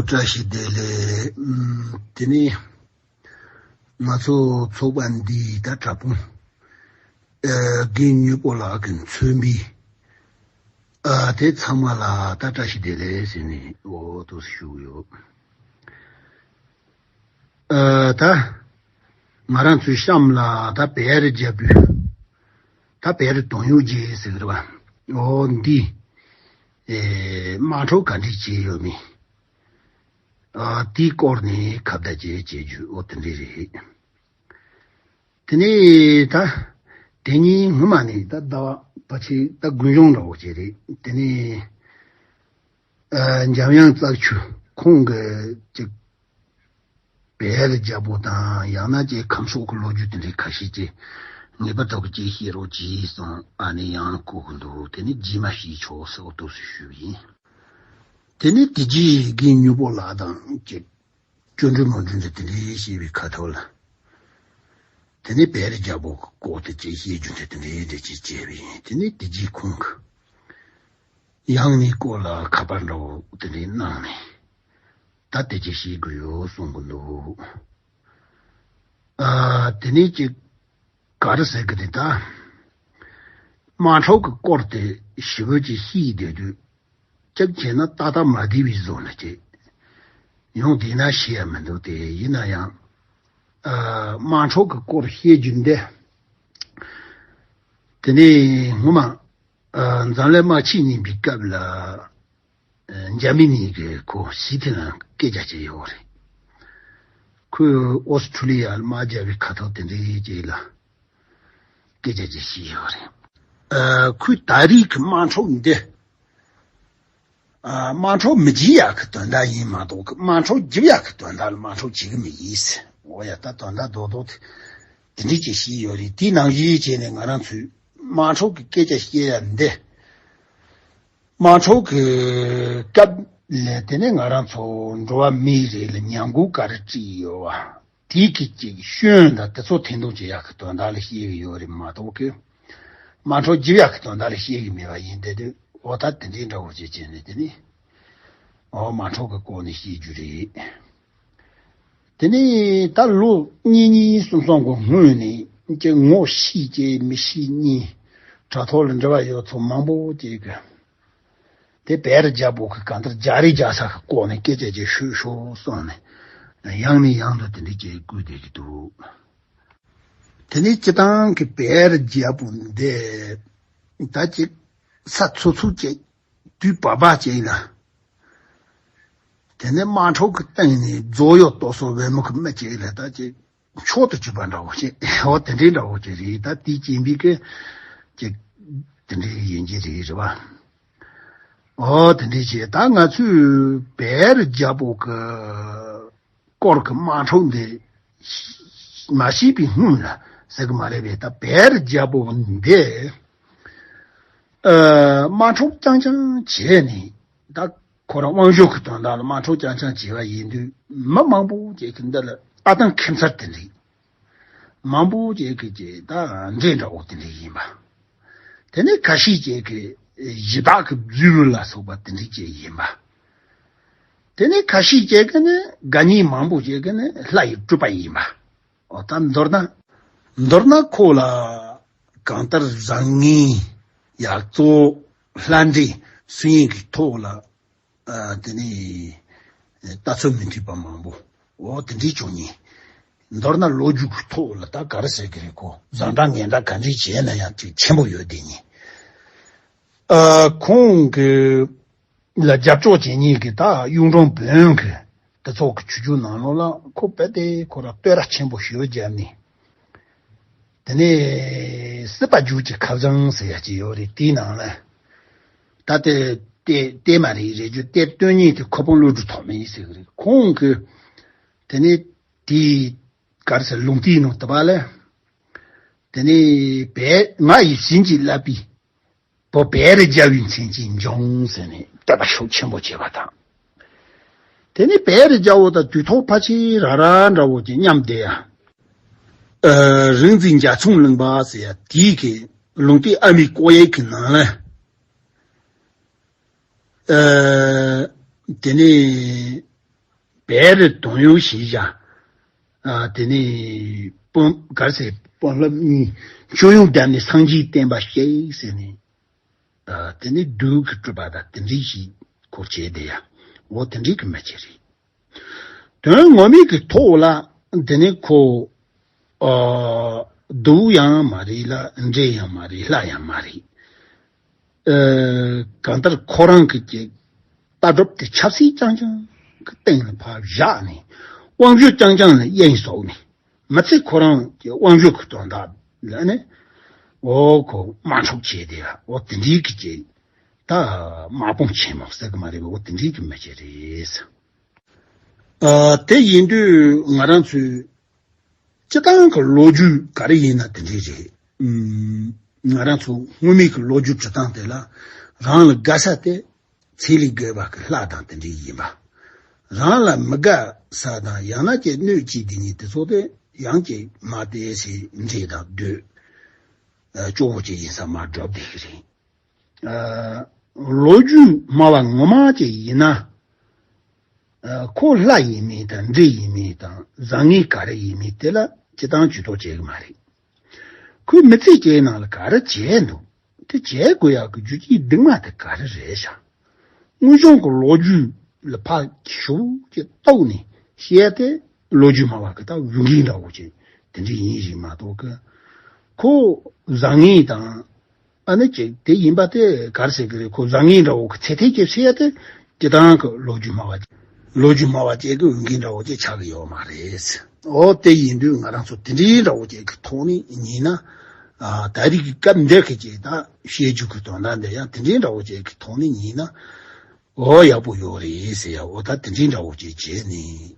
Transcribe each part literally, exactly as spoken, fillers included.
བཀྲ་ཤིས་བདེ་ལེགས། ཨམ། དེ་ནས་ང་ཚོ་ཚོགས་པ་འདིའི་ད་དྲ་དཔུང་། ཨ། རྒན་སྨྱོ་པོ་ལགས་ཀྱིས་མཚོན་པའི། ཨ། དེ་ཚང་མ་ལ་ད་བཀྲ་ཤིས་བདེ་ལེགས་ཟེར་ནས་འོ་ཐུགས་སུ་ཞུ་གི་ཡོད། ཨ། ད་ང་རང་ཚོའི་གཤམ་ལ་ད་བེ་རི་རྒྱལ་པོའི། ད་བེ་རི་དོན་གཡོག་རྗེ་ཟེར་གི་རེད་པ། འོ་འདི། ཨེ། དམག་འཁྲུག་ག་འདྲས་བྱས་ཡོད་མེད། ཨ། དེའི་སྐོར་ནས་ཁ་བརྡ་བྱས་བྱེད་རྒྱུ་འོ་དེ་འདྲས་རེད། དེ་ནས་ད་དེ་ཉིན་སྔོན་མ་ནས་ད་ཟླ་བ་ཕལ་ཆེར་ད་དགུན་གཞུང་འདྲ་བོ་ཅིག་རེད། དེ་ནས། ཨ། འཇམ་དབྱངས་རྩ་ཆུ་ཁོང་གིས་ཅིག་བེ་རི་རྒྱལ་པོ་དང་ཡང་ན་ཅིག་ཁམས་ཕྱོགས་ཀྱི་ལོ་རྒྱུས་དེ་འདྲའི་ཁ་ཤས་ཅིག་ངེས་པར་དུ་ཅིག་བཤད་རོགས་གྱིས་གསུངས། ཨ་ནི་ཡང་བསྐུར་གི་འདུག་དེ་ནི་རྗེས་མ་བཤད་ཆོག་ཟེར་འོ་ཐུགས་སུ་ཞུས་པ་ཡིན། དེ་ནི་དེ་རྗེས་རྒན་སྨྱོ་པོ་ལགས་དང་ཅིག་ཅོ་འདྲི་མོ་འདྲི་འདྲ་དེ་འདྲའི་བཤད་པའི་ཁ་ཐོག་ལ། དེ་ནས་བེ་རི་རྒྱལ་པོ་གི་སྐོར་དེ་ཅིག་བཤད་རྒྱུ་འདྲ་དེ་འདྲའི་འདྲ་ཅིག་བྱས་པ་ཡིན། དེ་ནས་དེ་རྗེས་ཁོང་གིས་ཡང་ནི་སྐོར་ལ་ཁ་པར་འདྲ་བོ་དེ་འདྲའི་གནང་ནས། ད་དེ་ཅིག་བཤད་དགོས་ཡོད་གསུང་གི་འདུག་ཨ། དེ་ནས་ཅིག་ག་རེ་ཟེར་གི་རེད་ད། དམག་འཁྲུག་གི་སྐོར་དེ་ཞེ་པོ་ཅིག་བཤད་བསྡད་དུས། ཅིག་བྱས་ན་ཏག་ཏག་མ་བདེ་བའི་བཟོ་འདྲ་ཅིག་ཡོང་བསྡད་ན་ཤེས་ཡ་མི་འདུག་དེ་ཡིན་ན་ཡང་། ཨ། དམག་འཁྲུག་གི་སྐོར་བཤད་རྒྱུ་འདི། དེ་ནས་སྔོན་མ། ཨ། འཛམ་གླིང་དམག་ཆེན་གཉིས་པའི་སྐབས་ལ། ཨ། འཇར་མ་ནི་གི་ཁོ་ཞི་ཐི་ལན་སྐད་ཆ་བྱས་ཡོད་རེད། ཁོས་ཨོ་སི་ཁྲུ་ལི་ཡ་ལ་དམག་རྒྱག་པའི་ཁ་ཐོག་དེ་འདྲའི་ཅིག་ལ་སྐད་ཆ་ཅིག་བཤད་ཡོད་རེད། ཨ། ཁོས་ད་རེས་ཀྱི་དམག་འཁྲུག་འདི། ཨ། དམག་འཁྲུག་མི་བརྗེད་ཡག་གི་དོན་དག་ཡིན་མ་གཏོགས་ཀྱི་དམག་འཁྲུག་བརྗེད་ཡག་གི་དོན་དག་ལ་དམག་འཁྲུག་བྱེད་ཀྱི་མི་ཡིན་ཟེར། འོ་ཡ། ད་དོན་དག་རྡོག་རྡོག་དེ་དེ་འདྲས་ཅིག་བཤད་ཡོད་རེད། དེའི་ནང་བཞིན་བྱས་ནས་ང་རང་ཚོས་དམག་འཁྲུག་གི་སྐད་ཆ་བཤད་ཡ་འདི། དམག་འཁྲུག་གི་སྐབས་ལ་དེ་ནས་ང་རང་ཚོ་འགྲོ་བ་མིའི་རིགས་ལ་ཉམས་རྒུད་ག་རེ་བསྐྲུན་ཡོད་པ། དེའི་གི་ཅིག་སྐྱོན་དང་དེ་ཚོ་འཐེན་ཐུང་བྱེད་ཡག་གི་དོན་དག་ལ་བཤད་ཀྱི་ཡོད་རེད་མ་གཏོགས་ཀི། དམག་འཁྲུག་བརྗེད་ཡག་གི་དོན་དག་ལ་བཤད་ཀྱི་མེད་པ་ཡིན། དེ་དུས་འོ་ད་དེ་འདྲའི་འདྲ་བོ་ཅིག་བྱས་ནས་དེ་ནི། འོ་དམག་འཁྲུག་གི་སྐོར་ནས་བཤད་རྒྱུ་རེད། དེ་ནས་ད་ལོ་གཉིས་གཉིས་གསུམ་གསུམ་གི་སྔོན་ནས་ཀྱི་ངོ་ཤེས་ཀྱི་མི་ཤེས་གཉིས། དྲ་ཐོག་ལ་འབྲེལ་བ་ཡོད་ཚོ་མང་པོ་ཅིག་གི། དེ་བེ་རི་རྒྱལ་པོ་གི་གང་ལྟར་རྒྱག་རེས་རྒྱག་ས་གི་སྐོར་ནས་སྐད་ཆ་ཅིག་ཤོད་ཤོག་གསུངས་ནས། ཡང་ནས་ཡང་དུ་དེ་འདྲ་ཅིག་བསྐུལ་བསྡད་ཀྱི་འདུག་དེ་ནས་སྤྱི་བཏང་གི་བེ་རི་རྒྱལ་པོ་འདི། ད་ཅིག་ས་ཚོ་ཚུགས་ཅིག་དུས་བབ་པ་ཅིག་ལ། དེ་ནས་དམག་འཁྲུག་གི་སྟེང་ནས་རྫོགས་ཡོད་ཏོག་སོ་བེ་མོ་གི་མི་ཅིག་ལ་ད་ཅིག་མཆོག་ཏུ་གྱུར་པ་འདྲ་བོ་ཅིག་འོ་དེ་འདྲའི་འདྲ་བོ་ཅིག་རེད། ད་དེའི་རྐྱེན་པས་ཀི་ཅིག་དེ་འདྲའི་ཡིན་གྱི་རེད། རེད་པ། འོ་དེ་འདྲའི་ཅིག་ད་ང་ཚོས་བེ་རི་རྒྱལ་པོ་གི་སྐོར་གྱི་དམག་འཁྲུག་འདི་མ་ཤེས་པའི་སྔོན་ལ་ཟེར་གི་མ་རེད་པས། ད་བེ་རི་རྒྱལ་པོ་འདི་ཨ་དམག་འཁྲུག་རྐྱང་རྐྱང་བྱས་ནས། ད་ཁོ་རང་དབང་ཤུགས་ཀྱི་དོན་དག་ལ་དམག་འཁྲུག་རྐྱང་རྐྱང་བྱས་པ་ཡིན་དུས། མི་མང་པོ་ཅིག་གི་འདི་ལ་ཨ་ཐང་ཁེ་མཚར་དེ་འདྲ། མང་པོ་ཅིག་གི་ཅིག་ད་འདྲེ་འདྲ་བོ་དེ་འདྲ་ཡིན་པ། དེ་ནས་ཁ་ཤས་ཅིག་གི་གཞི་བདག་གི་བརྫུས་ལ་སོགས་པ་དེ་འདྲ་ཅིག་ཡིན་པ། དེ་ནས་ཁ་ཤས་ཅིག་གི་ནི་དགའ་ཉེ་མང་པོ་ཅིག་གི་ནི་ལྷ་ཡི་སྤྲུལ་པ་ཡིན་པ། འོ་ད་མདོར་ན། མདོར་ན་ཁོ་ལ་གང་ལྟར་བཟང་ངན་ཡག་བཙོག་ལྷ་འདྲེ་སུ་ཡིན་གྱི་ཐོག་ལ། ཨ། དེ་ནས་ལྟ་ཚུལ་མི་མཐུན་པ་མང་པོ། འོ་དེ་འདྲའི་བྱུང་ནས། མདོར་ན་ལོ་རྒྱུས་ཀྱི་ཐོག་ལ་ད་ག་རེ་ཟེར་གི་རེད། ཁོ་བཟང་དྲག་ངན་དྲག་ག་འདྲས་བྱས་ན་ཡང་ཅིག་ཆེན་པོ་ཡོད་དེ་ནི། ཨ། ཁོང་གི་ལ་རྒྱབ་སྐྱོར་བྱེད་མཁན་གྱི་ད་གཡུང་དྲུང་བོན་གྱི་དེ་ཚོ་གི་ཆོས་བརྒྱུད་ནང་ལོགས་ལ་ཁོ་རྦད་དེ་ཁོ་རང་བསྟོད་ར་ཆེན་པོ་ཞེ་པོ་བརྒྱབ་ནས། དེ་ནས་སྲིད་པ་རྒྱུད་ཀྱི་ཁ་བྱང་ཟེར་ཡ་ཅིག་ཡོད་རེད། དེའི་ནང་ལ་ད་ལྟའི་ལྟད་ལྟད་མ་རེད། རེ་རྒྱུ་གཏེར་སྟོན་ཉིད་དེ་ཁོ་པང་བློ་གྲོས་ཐོགས་མེད་ཟེར་གི་རེད། ཁོང་གིས་དེ་ནས་དེའི་ག་རེ་ཟེར་ལུང་བསྟན་ནང་དུ་བ་ལ། དེ་ནས་བས་ང་ཡིས་བྱིན་གྱིས་བརླབས་པའི་བོད་བེ་རི་རྒྱལ་པོའི་མཚན་ཅན་འབྱུང་ཟེར་ནས་བསྟོད་པ་ཤུགས་ཆེན་པོ་བྱས་པ་དང་། དེ་ནས་བེ་རི་རྒྱལ་པོ་དང་དུས་ཐོག་ཕལ་ཆེར་ར་ར་འདྲ་བོ་ཅིག་མཉམ་བསྡད་ཡ། ཨ། རིག་འཛིན་འཇའ་ཚོན་གླིང་པ་ཟེར་ཡ་དེའི་གི་ལུང་བསྟན་ཨ་མའི་ལྐོག་གཡས་ཀྱི་ནང་ལ། ཨ། དེ་ནས་ བེ་རི་དོན་ཡོད་ཞེས་བྱ། ཨ་དེ་ནས་དཔོན་གར་སའི་དཔོན་སློབ་གཉིས་སྤྱོད་ཡོན་བདམས་ནས་སངས་རྒྱས་བསྟན་པ་བཤིག་ཟེར་ནས། ཨ་དེ་ནས་བདུད་ཀྱི་སྤྲུལ་པ་དང་དེ་འདྲའི་ཞིག་ཁོ་བྱས་བསྡད་ཡ། འོ་དེ་འདྲའི་གི་མི་ཅིག་རེད། དོན་ངོ་མའི་གི་ཐོག་ལ་དེ་ནས་ཁོ་ཨ་བདུད་ཡང་མ་རེད་ལ། འདྲེ་ཡང་མ་རེད། ལྷ་ཡང་མ་རེད། ཨ་གང་ལྟར་ཁོ་རང་གི་ཀྱི་ལྟ་གྲུབ་དེ་ཆབ་སྲིད་རྐྱང་རྐྱང་གི་སྟེང་ལ་ཕར་བཞག་ནས། དབང་སྒྱུར་རྐྱང་རྐྱང་ལ་དབྱིངས་ཟུག་ནས། མི་ཚེ་ཁོ་རང་གི་དབང་སྒྱུར་གི་དོན་དག་ལ་ནི་འོ་ཁོ་དམག་འཁྲུག་བྱས་ཏེ། འོ་དེ་འདྲའི་གི་ཀྱི་ད་དམག་དཔུང་ཆེན་མོ་ཟེར་གི་མ་རེད་པ། འོ་དེ་འདྲའི་གི་མི་ཅིག་རེད། ཨ་དེ་ཡིན་དུས་ང་རང་ཚོའི་སྤྱི་བཏང་གི་ལོ་རྒྱུས་ག་རེ་ཡིན་ན་དེ་འདྲའི་རེད། ཨུམ། ང་རང་ཚོ་སྔོན་མའི་གི་ལོ་རྒྱུས་འབྲི་སྟངས་དེ་ལ། རང་ལ་དགའ་ས་དེ་ཚེ་ལས་རྒས་པ་གི་ལྷ་དང་དེ་འདྲའི་ཡིན་པ། རང་ལ་མི་དགའ་ས་དང་ཡང་ན་ཀྱི་གནོད་བྱེད་དེ་ཉིད་དེ་ཚོ་དེ་ཡང་ཀྱི་མ་དེ་སེ་འདྲེ་དང་བདུད་ཨ་སྐྱོ་བོ་ཅིག་ཡིན་ས་མ་སྒྲུབ་བསྡད་གི་རེད། ཨ་ལོ་རྒྱུས་སྨྲ་བ་ངོ་མ་ཅིག་ཡིན་ན། ཨ་ཁོ་ལྷ་ཡིན་མིན་དང་འདྲེ་ཡིན་མིན་དང་བཟང་ངན་ག་རེ་ཡིན་མིན་དེ་ལ་སྤྱི་བཏང་ཇུས་གཏོགས་བྱེད་གི་མ་རེད། ཁོས་མི་ཚེ་སྐྱེལ་ནང་ལ་ག་རེ་བྱས་འདུག་དེ་བྱེད་དགོས་ཡག་གི་རྒྱུ་རྐྱེན་གདུང་མ་དེ་ག་རེ་རེད་ཤག་དངོས་བྱུང་གི་ལོ་རྒྱུས་ལ་ཕར་ཞིབ་ཀྱིས་རྟོགས་ནས་བཤད་དེ། ལོ་རྒྱུས་སྨྲ་བ་གི་ད་འོས་འགན་འདྲ་བོ་ཅིག་དེ་འདྲ་ཡིན་ཞིག་མ་གཏོགས་གི། ཁོ་བཟང་ངན་དང་ཨ་ནི་ཅིག་དེ་ཡིན་པ་དེ་ག་རེ་ཟེར་གི་རེད། ཁོ་བཟང་ངན་འདྲ་བོ་གི་ཚད་ཐིག་ཅིག་བཤད་དེ་སྤྱི་བཏང་གི་ལོ་རྒྱུས་སྨྲ་བ། ལོ་རྒྱུས་སྨྲ་བ་ཅིག་གི་འོས་འགན་འདྲ་བོ་ཅིག་ཆགས་གི་ཡོད་མ་རེད། འོ་དེ་ཡིན་དུས་ང་རང་ཚོ་དེ་འདྲའི་འདྲ་བོ་ཅིག་གི་ཐོག་ནས་ཡིན་ན། ཨ་ད་རེས་ཀྱི་སྐབས་འདིར་གི་ཅིག་ད་བཤད་རྒྱུ་གི་དོན་དག་འདི་ཡང་དེ་འདྲའི་འདྲ་བོ་ཅིག་གི་ཐོག་ནས་ཡིན་ན། འོ་ཡག་པོ་ཡོད་རེད་ཟེར་ཡ། འོ་ད་དེ་འདྲའི་འདྲ་བོ་ཅིག་བྱས་ནས།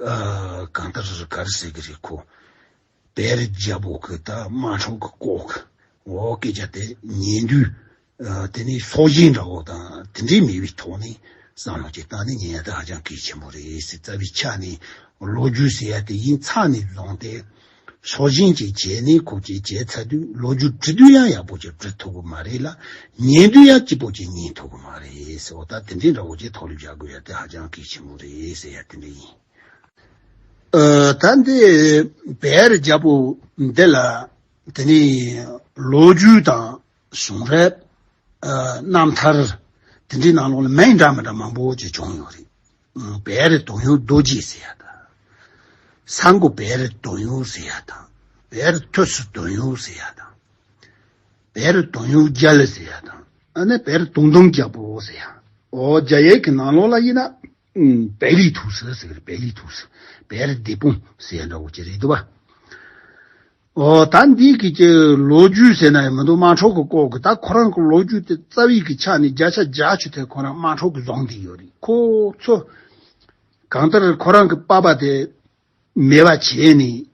ཨ་གང་ལྟར་ག་རེ་ཟེར་གི་རེད། ཁོ་བེ་རི་རྒྱལ་པོ་གི་ད་དམག་འཁྲུག་གི་སྐོར་གི་འོ་སྐད་ཆ་དེ་ཉན་དུས། ཨ་དེ་ནས་སྲོག་ཤིང་འདྲ་བོ་དང་དེ་འདྲའི་མེད་པའི་ཐོག་ནས་བསམ་བློ་ཅིག་བཏང་ནས་ཉན་ཡ་དེ་ཧ་ཅང་གལ་ཆེན་པོ་རེད་ཟེར། རྩ་བའི་ཆ་ནས་ལོ་རྒྱུས་ཟེར་ཡ་དེ་ཡིན་ཚར་ནས་བཟུང་སྟེ། སྲོག་ཤིང་ཅིག་བྱས་ནས་ཁོ་ཅིག་བྱས་ཚར་དུས་ལོ་རྒྱུས་འབྲི་དུས་ཡང་ཡག་པོ་ཅིག་འབྲི་ཐུབ་གི་མ་རེད་ལ། ཉན་དུས་ཡང་སྐྱིད་པོ་ཅིག་ཉན་ཐུབ་གི་མ་རེད་ཟེར། འོ་ད་དེ་འདྲའི་འདྲ་བོ་ཅིག་ཐོག་ལ་བཞག་དགོས་ཡ་དེ་ཧ་ཅང་གལ་ཆེན་པོ་རེད་ཟེར་ཡ་དེ་འདྲ་ཡིན། ཨ་ད་འདི་བེ་རི་རྒྱལ་པོ་འདི་ལ་དེ་ནས་ལོ་རྒྱུས་དང་བྱུང་རབས། ཨ་རྣམ་ཐར་དེ་འདྲའི་ནང་ལོགས་ལ་མིང་འདྲ་མི་འདྲ་མང་པོ་ཅིག་བྱུང་ཡོད་རེད། ཨ་བེ་རི་དོན་ཡོད་རྡོ་རྗེ་ཟེར་ཡ་དང་། ས་མགོ་བེ་རི་དོན་ཡོད་ཟེར་ཡ་དང་། བེ་རི་ཐོས་སུ་དོན་ཡོད་ཟེར་ཡ་དང་། བེ་རི་དོན་ཡོད་རྒྱལ་ཟེར་ཡ་དང་། ཨ་ནི་བེ་རི་དོན་དུང་རྒྱལ་པོ་ཟེར་ཡ། འོ་རྒྱ་ཡིག་གི་ནང་ལོགས་ལ་ཡིན་ན། ཨུམ། བེ་ལི་ཐུགས་སུ་ཟེར་གི་རེད། བེ་ལི་ཐུགས་སུ། བེ་རི་སྡེ་དཔུང་ཟེར་འདྲ་བོ་ཅིག་རེད་འདུག་བ། འོ་ད་འདི་གི་ཅི་ལོ་རྒྱུས་ཟེར་ན་ཡང་མི་འདུག་དམག་འཁྲུག་གི་སྐོར་གི་ད་ཁོ་རང་གི་ལོ་རྒྱུས་དེ་རྩ་བའི་གི་ཆ་ནས་བརྒྱ་ཆ་བརྒྱ་ཆུ་དེ་ཁོ་རང་དམག་འཁྲུག་གི་བཟུང་བསྡད་ཡོད་རེད། ཁོ་ཚོ་གང་ལྟར་ཁོ་རང་གི་པ་ཕ་དེ་མེད་པ་བྱས་ནས་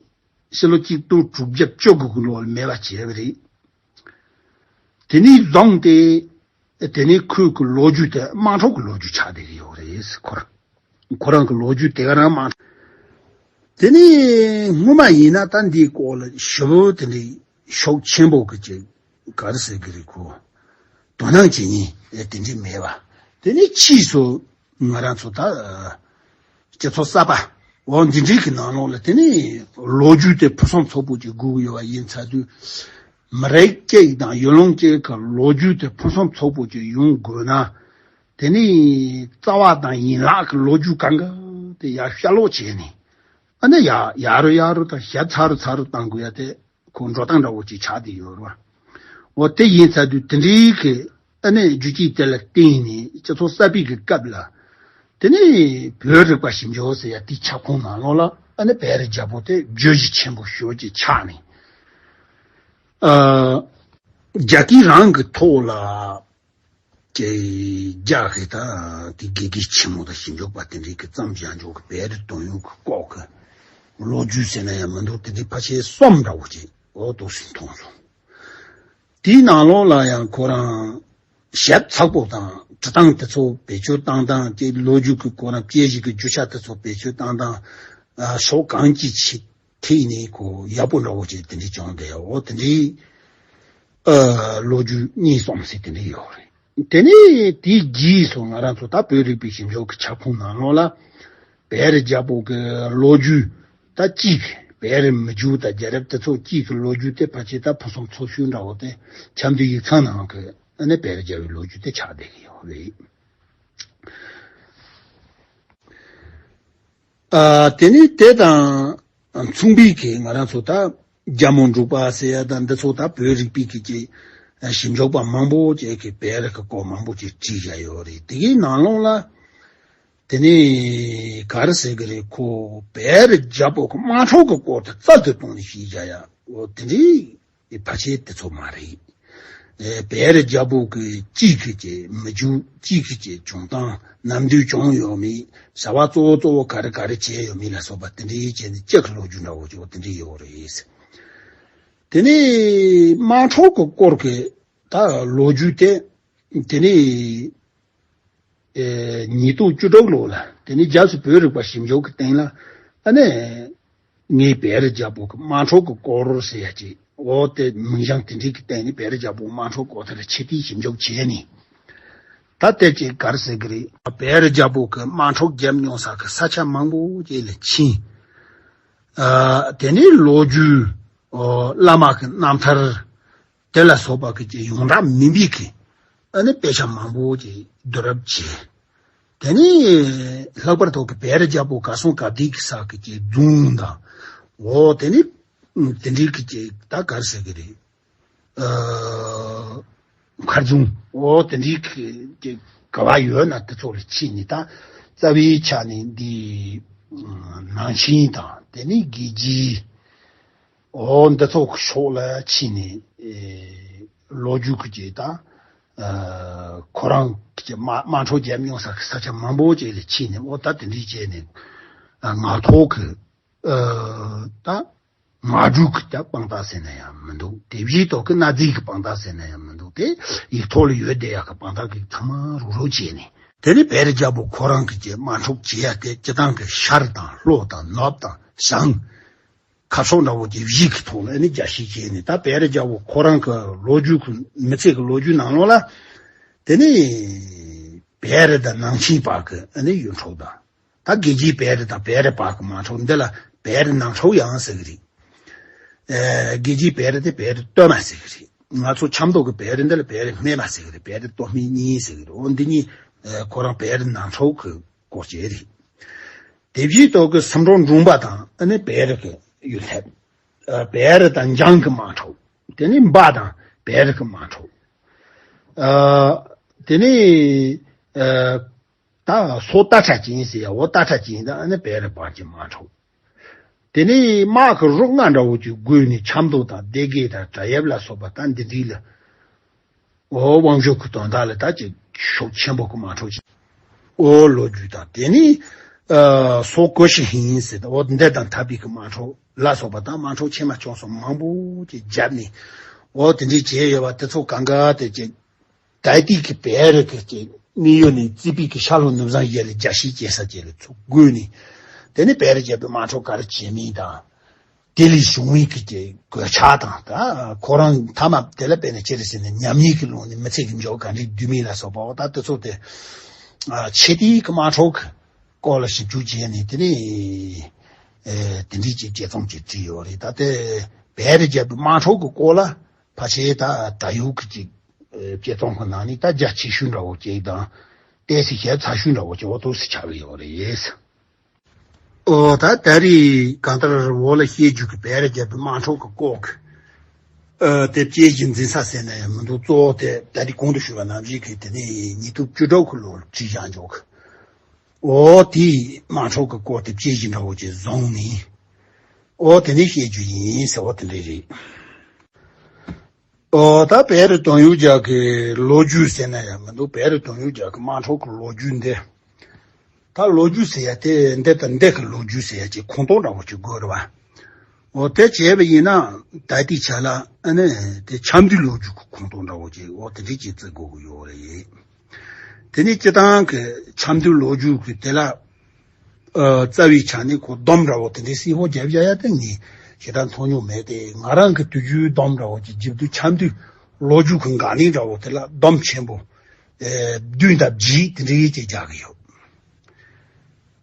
ཕྱི་ལོ་གཅིག་སྟོང་དྲུག་བརྒྱ་བཅུ་དགུ་གི་ལོ་ལ་མེད་པ་བྱས་པ་རེད། དེ་ནས་བཟུང་སྟེ། དེ་ནས་ཁོའི་གི་ལོ་རྒྱུས་དེ་དམག་འཁྲུག་གི་ལོ་རྒྱུས་ཆགས་བསྡད་ཀྱི་ཡོད་རེད། ཁོ་རང་ཁོ་རང་གི་ལོ་རྒྱུས་དེ་ག་རང་དམག་འཁྲུག་དེ་ནས་སྔོན་མ་ཡིན་ན་ད་འདིའི་སྐོར་ལ་ཞིབ་པོ་དེ་འདྲའི་ཤུགས་ཆེན་པོ་གི་ཅིག་ག་རེ་ཟེར་གི་རེད། ཁོ་དོ་སྣང་བྱེད་མཁན་དེ་འདྲའི་མེད་པ། དེ་ནས་ཕྱིས་སུ་ང་རང་ཚོ་ད་སྤྱི་ཚོགས་གསར་པ་འོ་འདི་འདྲའི་གི་ནང་ལོགས་ལ་དེ་ནས་ལོ་རྒྱུས་དེ་ཕུན་སུམ་ཚོགས་པོ་ཅིག་དགོས་ཀྱི་ཡོད་པ་ཡིན་ཚར་དུས། མི་རིགས་གཅིག་དང་ཡུལ་ལུང་གཅིག་གི་ལོ་རྒྱུས་དེ་ཕུན་སུམ་ཚོགས་པོ་ཅིག་ཡོང་དགོས་ན། དེ་ནི་རྩ་བ་དང་ཡན་ལག་གི་ལོ་རྒྱུས་གང་ག་དེ་ཡར་ཤར་ལོག་བྱས་ནས། ཨ་ནི་ཡ་ཡ་རུ་ཡ་རུ་དང་ཞབས་ཚ་རུ་ཚ་རུ་བཏང་དགོས་ཡ་དེ་ཁོ་འགྲོ་སྟངས་འདྲ་བོ་ཅིག་ཆགས་བསྡད་ཡོད་རེད་བ། འོ་དེ་ཡིན་ཚར་དུས་དེ་འདྲའི་གི་ཨ་ནི་རྒྱུ་རྐྱེན་དེ་ལ་བརྟེན་ནས་སྤྱི་ཚོགས་གསར་པའི་གི་སྐབས་ལ། དེ་ནས་བོད་རིག་པ་ཞིབ་འཇུག་ཟེར་ཡ་དེའི་ཁྱབ་ཁོངས་ནང་ལོགས་ལ་ཨ་ནི་བོད་རིག་རྒྱལ་པོ་དེ་བརྗོད་གཞི་ཆེན་པོ་ཞེ་པོ་ཅིག་ཆགས་ནས། ཨ། རྒྱ་སྐད་རང་གི་ཐོག་ལ་ཀྱི་རྒྱ་ཧེ་ད་དེ་དགེ་རྒན་ཆེན་མོ་དང་ཞིབ་འཇུག་པ་དེ་འདྲའི་གི་བརྩམས་བཞག་འཇོག་གི་བེ་རི་དོན་ཡོད་གི་ལྐོག་གི་ལོ་རྒྱུས་ཟེར་ན་ཡང་མི་འདུག་དེ་འདྲའི་ཕལ་ཆེར་གསུམ་འདྲ་བོ་ཅིག་འོ་འདུག་སེ་མཐོང་སོང་། དེའི་ནང་ལོགས་ལ་ཡང་ཁོ་རང་ཞིབ་ཚགས་པོ་དང་འབྲི་སྟངས་དེ་ཚོ་བེད་སྤྱོད་བཏང་སྟངས་ཀྱི་ལོ་རྒྱུས་ཀྱི་ཁོ་རང་དཔྱད་གཞི་གི་རྒྱུ་ཆ་དེ་ཚོ་བེད་སྤྱོད་བཏང་སྟངས་ཕྱོགས་གང་ཅིའི་ཆེད་ཐིག་ནས་ཁོ་ཡག་པོ་འདྲ་བོ་ཅིག་དེ་འདྲའི་བྱུང་བསྡད་ཡ། འོ་དེ་འདྲའི་ཨ་ལོ་རྒྱུས་གཉིས་གསུམ་ཟེར་དེ་འདྲའི་ཡོད་རེད། དེ་ནས་དེའི་རྗེས་སུ་ང་རང་ཚོ་ད་བོད་རིག་པའི་ཞིབ་འཇུག་གི་ཁྱབ་ཁོངས་ནང་ལོགས་ལ་ བེ་རི་རྒྱལ་པོ་གི་ལོ་རྒྱུས་ད་གཅིག་གི་བེ་རི་མི་རྒྱུད་དང་རྒྱལ་རབས་དེ་ཚོ་གཅིག་གི་ལོ་རྒྱུས་དེ་ཕལ་ཆེར་ད་ཕུན་སུམ་ཚོགས་ཤོས་འདྲ་བོ་དེ་ཆབ་མདོའི་ཡིག་ཚང་ནང་གི་ཨ་ནི་བེ་རི་རྒྱལ་པོའི་ལོ་རྒྱུས་དེ་ཆགས་བསྡད་ཀྱི་ཡོད་རེད། ཨ། དེ་ནི་དེ་དང་མཚུངས་པའི་གི་ང་རང་ཚོ་ད་རྒྱ་མོ་འབྲུག་པ་ཟེར་ཡ་དང་འདི་ཚོ་ད་བོད་རིག་པའི་གི་ཅིག་ཞིབ་འཇུག་པ་མང་པོ་ཅིག་གིས་བེ་རི་གི་སྐོར་མང་པོ་ཅིག་བྲིས་བཞག་ཡོད་རེད། དེ་གའི་ནང་ལོགས་ལ་དེ་ནི་ག་རེ་ཟེར་གི་རེད། ཁོ་བེ་རི་རྒྱལ་པོ་གི་དམག་འཁྲུག་གི་སྐོར་དེ་རྩལ་དུ་བཏང་ནས་བཤད་བཞག་ཡ་འོ་དེ་འདྲའི་ཕལ་ཆེར་དེ་ཚོ་མ་རེད། ཨེ། བེ་རི་རྒྱལ་པོ་གི་གཅིག་གི་ཅིག་མི་རྒྱུད། གཅིག་གི་ཅིག་བྱུང་སྟངས། ནམ་དུས་བྱུང་ཡོད་མེད། བྱ་བ་གཙོ་བོ་གཙོ་བོ་ག་རེ་ག་རེ་བྱས་ཡོད་མེད་ལ་སོགས་པ་དེ་འདྲའི་བྱས་ནས་གཅིག་གི་ལོ་རྒྱུས་འདྲ་བོ་ཅིག་འོ་དེ་འདྲའི་ཡོད་རེད། དེ་ནས་དམག་འཁྲུག་གི་སྐོར་གྱི་ད་ལོ་རྒྱུས་དེ་དེ་ནས་ཨེ། ཉིས་སྟོང་བཅུ་དྲུག་ལོ་ལ་དེ་ནས་རྒྱལ་སྲས་བོད་རིག་པ་ཞིབ་འཇུག་གི་སྟེང་ལ་ཨ་ནི་ངས་བེ་རི་རྒྱལ་པོ་གི་དམག་འཁྲུག་གི་སྐོར་ཟེར་ཡ་ཅིག་འོ་དེ་མིང་བྱང་དེ་འདྲའི་གི་སྟེང་ནས་བེ་རི་རྒྱལ་པོ་དམག་འཁྲུག་སྐོར་དེ་ལ་ཆེད་དུ་ཞིབ་འཇུག་བྱས་ནས་ད་ལྟའི་ཅིག་ག་རེ་ཟེར་གི་རེད། བེ་རི་རྒྱལ་པོ་གི་དམག་འཁྲུག་བརྒྱབ་མྱོང་ས་གི་ས་ཆ་མང་པོ་ཅིག་ལ་ཕྱིན། ཨ། དེ་ནས་ལོ་རྒྱུས་ཨོ་བླ་མ་གི་རྣམ་ཐར་དེ་ལ་སོགས་པ་གི་ཅིག་ཡོངས་གྲགས་མིན་པའི་གི་ཨ་ནི་དཔེ་ཆ་མང་པོ་ཅིག་བསྡུ་རུབ་བྱས། དེ་ནས་ལྷག་པར་དུ་གི་བེ་རི་རྒྱལ་པོ་གར་སོང་ག་དུས་གི་ས་གི་ཅིག་རྫོང་དང་འོ་དེ་ནས་དེ་འདྲའི་གི་ཅིག་ད་ག་རེ་ཟེར་གི་རེད། ཨ། མཁར་རྫོང་འོ་དེ་འདྲའི་གི་ཅིག་ག་བ་ཡོད་ན་དེ་ཚོ་ལ་ཕྱིན་ནས་ད་རྩ་བའི་ཆ་ནས་འདི་ནང་ཆེན་དང་དེ་ནས་དགེ་རྒྱས། འོ་འདི་ཚོ་གི་ཕྱོགས་ལ་ཕྱིན་ནས་ཨེ་ལོ་རྒྱུས་ཀྱི་ཅིག་དང་ཨ་ཁོ་རང་གི་ཅིག་དམག་དམག་འཁྲུག་བརྒྱབ་མྱོང་ས་གི་ས་ཆ་མང་པོ་ཅིག་ལ་ཕྱིན་ནས་འོ་ད་དེ་འདྲའི་བྱས་ནས་ཨ་ངག་ཐོག་གི་ཨ་ད་ངག་སྒྲོས་ཀྱི་ད་དཔང་རྟགས་ཟེར་ན་ཡང་མི་འདུག་དེབ་གཞས་ཐོག་གི་གནའ་རྫས་ཀྱི་དཔང་རྟགས་ཟེར་ན་ཡང་མི་འདུག་དེ་ཡིག་ཐོག་ལ་ཡོད་བསྡད་ཡག་གི་དཔང་རྟགས་ཀྱི་ཚང་མ་རུག་རུག་བྱས་ནས་དེ་ནས་བེ་རི་རྒྱལ་པོ་ཁོ་རང་གི་ཅིག་དམག་འཁྲུག་བྱེད་ཡ་དེ་སྤྱི་བཏང་གི་ཤར་དང་ལྷོ་དང་ནུབ་དང་བྱང་། ཁ་ཕྱོགས་འདྲ་བོ་ཅིག་བཞི་གི་ཐོག་ལ་ཨ་ནི་རྒྱ་བཤད་བྱས་ནས་ད་བེ་རི་རྒྱལ་པོ་ཁོ་རང་གི་ལོ་རྒྱུས་ཀྱི་མི་ཚེ་གི་ལོ་རྒྱུས་ནང་ལོགས་ལ་དེ་ནི་བེ་རི་དང་ནང་ཆེན་བར་གྱི་ཨ་ནི་ཡུལ་འཕྲོག་དང་ད་དགེ་རྒྱས་བེ་རི་དང་བེ་རི་བར་གྱི་དམག་འཁྲུག་འདི་ལ་བེ་རི་ནང་འཁྲུག་ཡང་ཟེར་གི་རེད། ཨེ་དགེ་རྒྱས་བེ་རི་དེ་བེ་རི་སྟོད་སྨད་ཟེར་གི་རེད། ང་ཚོ་ཆབ་མདོ་གི་བེ་རི་འདི་ལ་བེ་རི་སྨད་སྨད་ཟེར་གི་རེད། བེ་རི་སྟོད་སྨད་གཉིས་ཟེར་གི་རེད། འོ་འདི་གཉིས་ཨེ་ཁོ་རང་བེ་རི་ནང་འཁྲུག་གི་སྐོར་བྱས་རེད། དེ་བཞིན་དུ་གི་སུམ་མདོ་འབྲོང་པ་དང་ཨ་ནི་བེ་རི་གི་ཡུལ་ལྷེབ། ཨ་བེ་རི་དང་འཇང་གི་དམག་འཁྲུག་དེ་ནི་འབའ་དང་བེ་རི་གི་དམག་འཁྲུག་ཨ་དེ་ནི་ཨ་ད་སོ་རྟ་ཁྲ་ཅན་ཟེར་ཡ་འོ་རྟ་ཁྲ་ཅན་དང་ཨ་ནི་བེ་རི་བར་གྱི་དམག་འཁྲུག་དེ་ནི་དམག་གི་རོ་ལྔ་འདྲ་བོ་ཅིག་བགོས་ནས་ཆབ་མདོ་དང་སྡེ་དགེ་དང་བྲག་གཡབ་ལ་སོགས་པ་ད་འདི་འདྲའི་ལ། འོ་དབང་ཞུ་གི་དོན་དག་ལ་ད་ཅིག་ཤུགས་ཆེན་པོ་གི་དམག་འཁྲུག་ཅིག་འོ་ལོ་རྒྱུས་དང་དེ་ནི་ཨ་སོ་ཀོ་ཤི་ཧིན་ཟེར་ད་འོ་འདི་དང་འཐབ་པའི་གི་དམག་འཁྲུག་ལ་སོགས་པ་དང་དམག་འཁྲུག་ཆེ་མ་ཆུང་གསུམ་མང་པོ་ཅིག་བརྒྱབ་ནས་འོ་དེ་འདྲའི་བྱས་ཡོད་པ་དེ་ཚོ་གང་ག་དེ་ཅིག་ད་ལྟའི་གི་བེ་རི་གི་ཅིག་གནས་ཡུལ་ནས་རྩིས་པའི་གི་ཤར་ལྷོ་ནུབ་བྱང་བརྒྱད་ལ་རྒྱ་བཤད་བྱེད་ས་བཅས་ལ་ཚུར་བགོས་ནས་དེ་ནི་བེ་རི་རྒྱལ་པོའི་དམག་འཁྲུག་ག་རེ་བྱས་མིན་དང་། དེ་ལས་བྱུང་བའི་གི་ཅིག་གོད་ཆག་དང་ད་ཁོ་རང་མཐའ་མ་དེ་ལ་དཔེར་ན་ཅི་རེད་ཟེར་ན་ཉམས་ཉེས་ཀྱི་ཀློང་ནས་མི་ཚེ་གི་མཇུག་ག་འདྲས་བསྡུས་མིན་ལ་སོགས་པ་འོ་ད་དེ་ཚོ་དེ་ཨ་ཆེ་དེའི་གི་དམག་འཁྲུག་གི་སྐོར་ལ་ཞིབ་འཇུག་བྱས་ནས་དེ་ནས་ཨེ་དེ་འདྲས་ཅིག་དཔྱད་རྩོམ་ཅིག་བྲིས་ཡོད་རེད། ད་དེ་བེ་རི་རྒྱལ་པོའི་དམག་འཁྲུག་གི་སྐོར་ལ་ཕལ་ཆེར་ད་ད་ཡུག་གི་ཅིག་ཨེ་དཔྱད་རྩོམ་གི་ནང་ནས་ད་རྒྱ་ཆེ་ཤོས་འདྲ་བོ་ཅིག་དང་ཏོག་ཙམ་ཞིབ་ཚགས་ཤོས་འདྲ་བོ་ཅིག་འོ་ཐུགས་སུ་ཆགས་ཀྱི་ཡོད་རེད། ཨོ་ད་ད་རེས་གང་ལྟར་འོག་ལ་བཤད་རྒྱུ་གི་བེ་རི་རྒྱལ་པོའི་དམག་འཁྲུག་གི་སྐོར་གི་ཨ་དེབ་དཔྱད་གཞི་འཛིན་ས་ཟེར་ན་ཡང་མི་འདུག་གཙོ་བོ་དེ་ད་རེས་གོང་དུ་ཞུས་པ་ནང་བཞིན་གི་དེ་ནས་ཉིས་སྟོང་བཅུ་དྲུག་གི་ལོར་བྲིས་བཞག་འཇོག་གི་ཨོ་དེའི་དམག་འཁྲུག་གི་སྐོར་དེབ་དཔྱད་གཞི་འདྲ་བོ་ཅིག་བཟུང་ནས་ཨོ་དེ་ནས་བཤད་རྒྱུ་ཡིན་ཟེར་བ་དེ་འདྲ་རེད། ཨོ་ད་བེ་རི་དོན་ཡོད་རྒྱལ་གི་ལོ་རྒྱུས་ཟེར་ན་ཡང་མི་འདུག་བེ་རི་དོན་ཡོད་རྒྱལ་གི་དམག་འཁྲུག་གི་ལོ་རྒྱུས་འདི། ད་ལོ་རྒྱུས་ཟེར་ཡ་དེ་འདི་དང་འདི་གི་ལོ་རྒྱུས་ཟེར་ཡ་ཅིག་ཁུངས་གཏོགས་འདྲ་བོ་ཅིག་དགོས་རེད་བ། ཨོ་དེ་བྱས་པ་ཡིན་ན་ད་ལྟའི་ཆ་ལ་ཨ་ནི་དེ་ཆབ་མདོའི་ལོ་རྒྱུས་གི་ཁུངས་གཏོགས་འདྲ་བོ་ཅིག་ཨོ་དེ་འདྲས་ཅིག་བརྩི་དགོས་གི་ཡོད་རེད། དེ་ནས་སྤྱི་བཏང་གི་ཆབ་མདོའི་ལོ་རྒྱུས་གི་དེ་ལ། ཨ་རྩ་བའི་ཆ་ནས་ཁོ་སྡོམ་འདྲ་བོ་དེ་འདྲའི་སྲིད་དབང་རྒྱབ་བཞག་ཡ་དེ་ངས་ཞེ་དྲག་མཐོང་མྱོང་མེད་དེ། ང་རང་གི་དུས་རྒྱུན་སྡོམ་འདྲ་བོ་ཅིག་བརྒྱབ་དུས་ཆབ་མདོའི་ལོ་རྒྱུས་ཀྱི་འགག་གནད་འདྲ་བོ་དེ་ལ་སྡོམ་ཆེན་པོ་ཨེ་བདུན་དང་བརྒྱད་དེ་འདྲའི་ཅིག་རྒྱག་གི་ཡོད།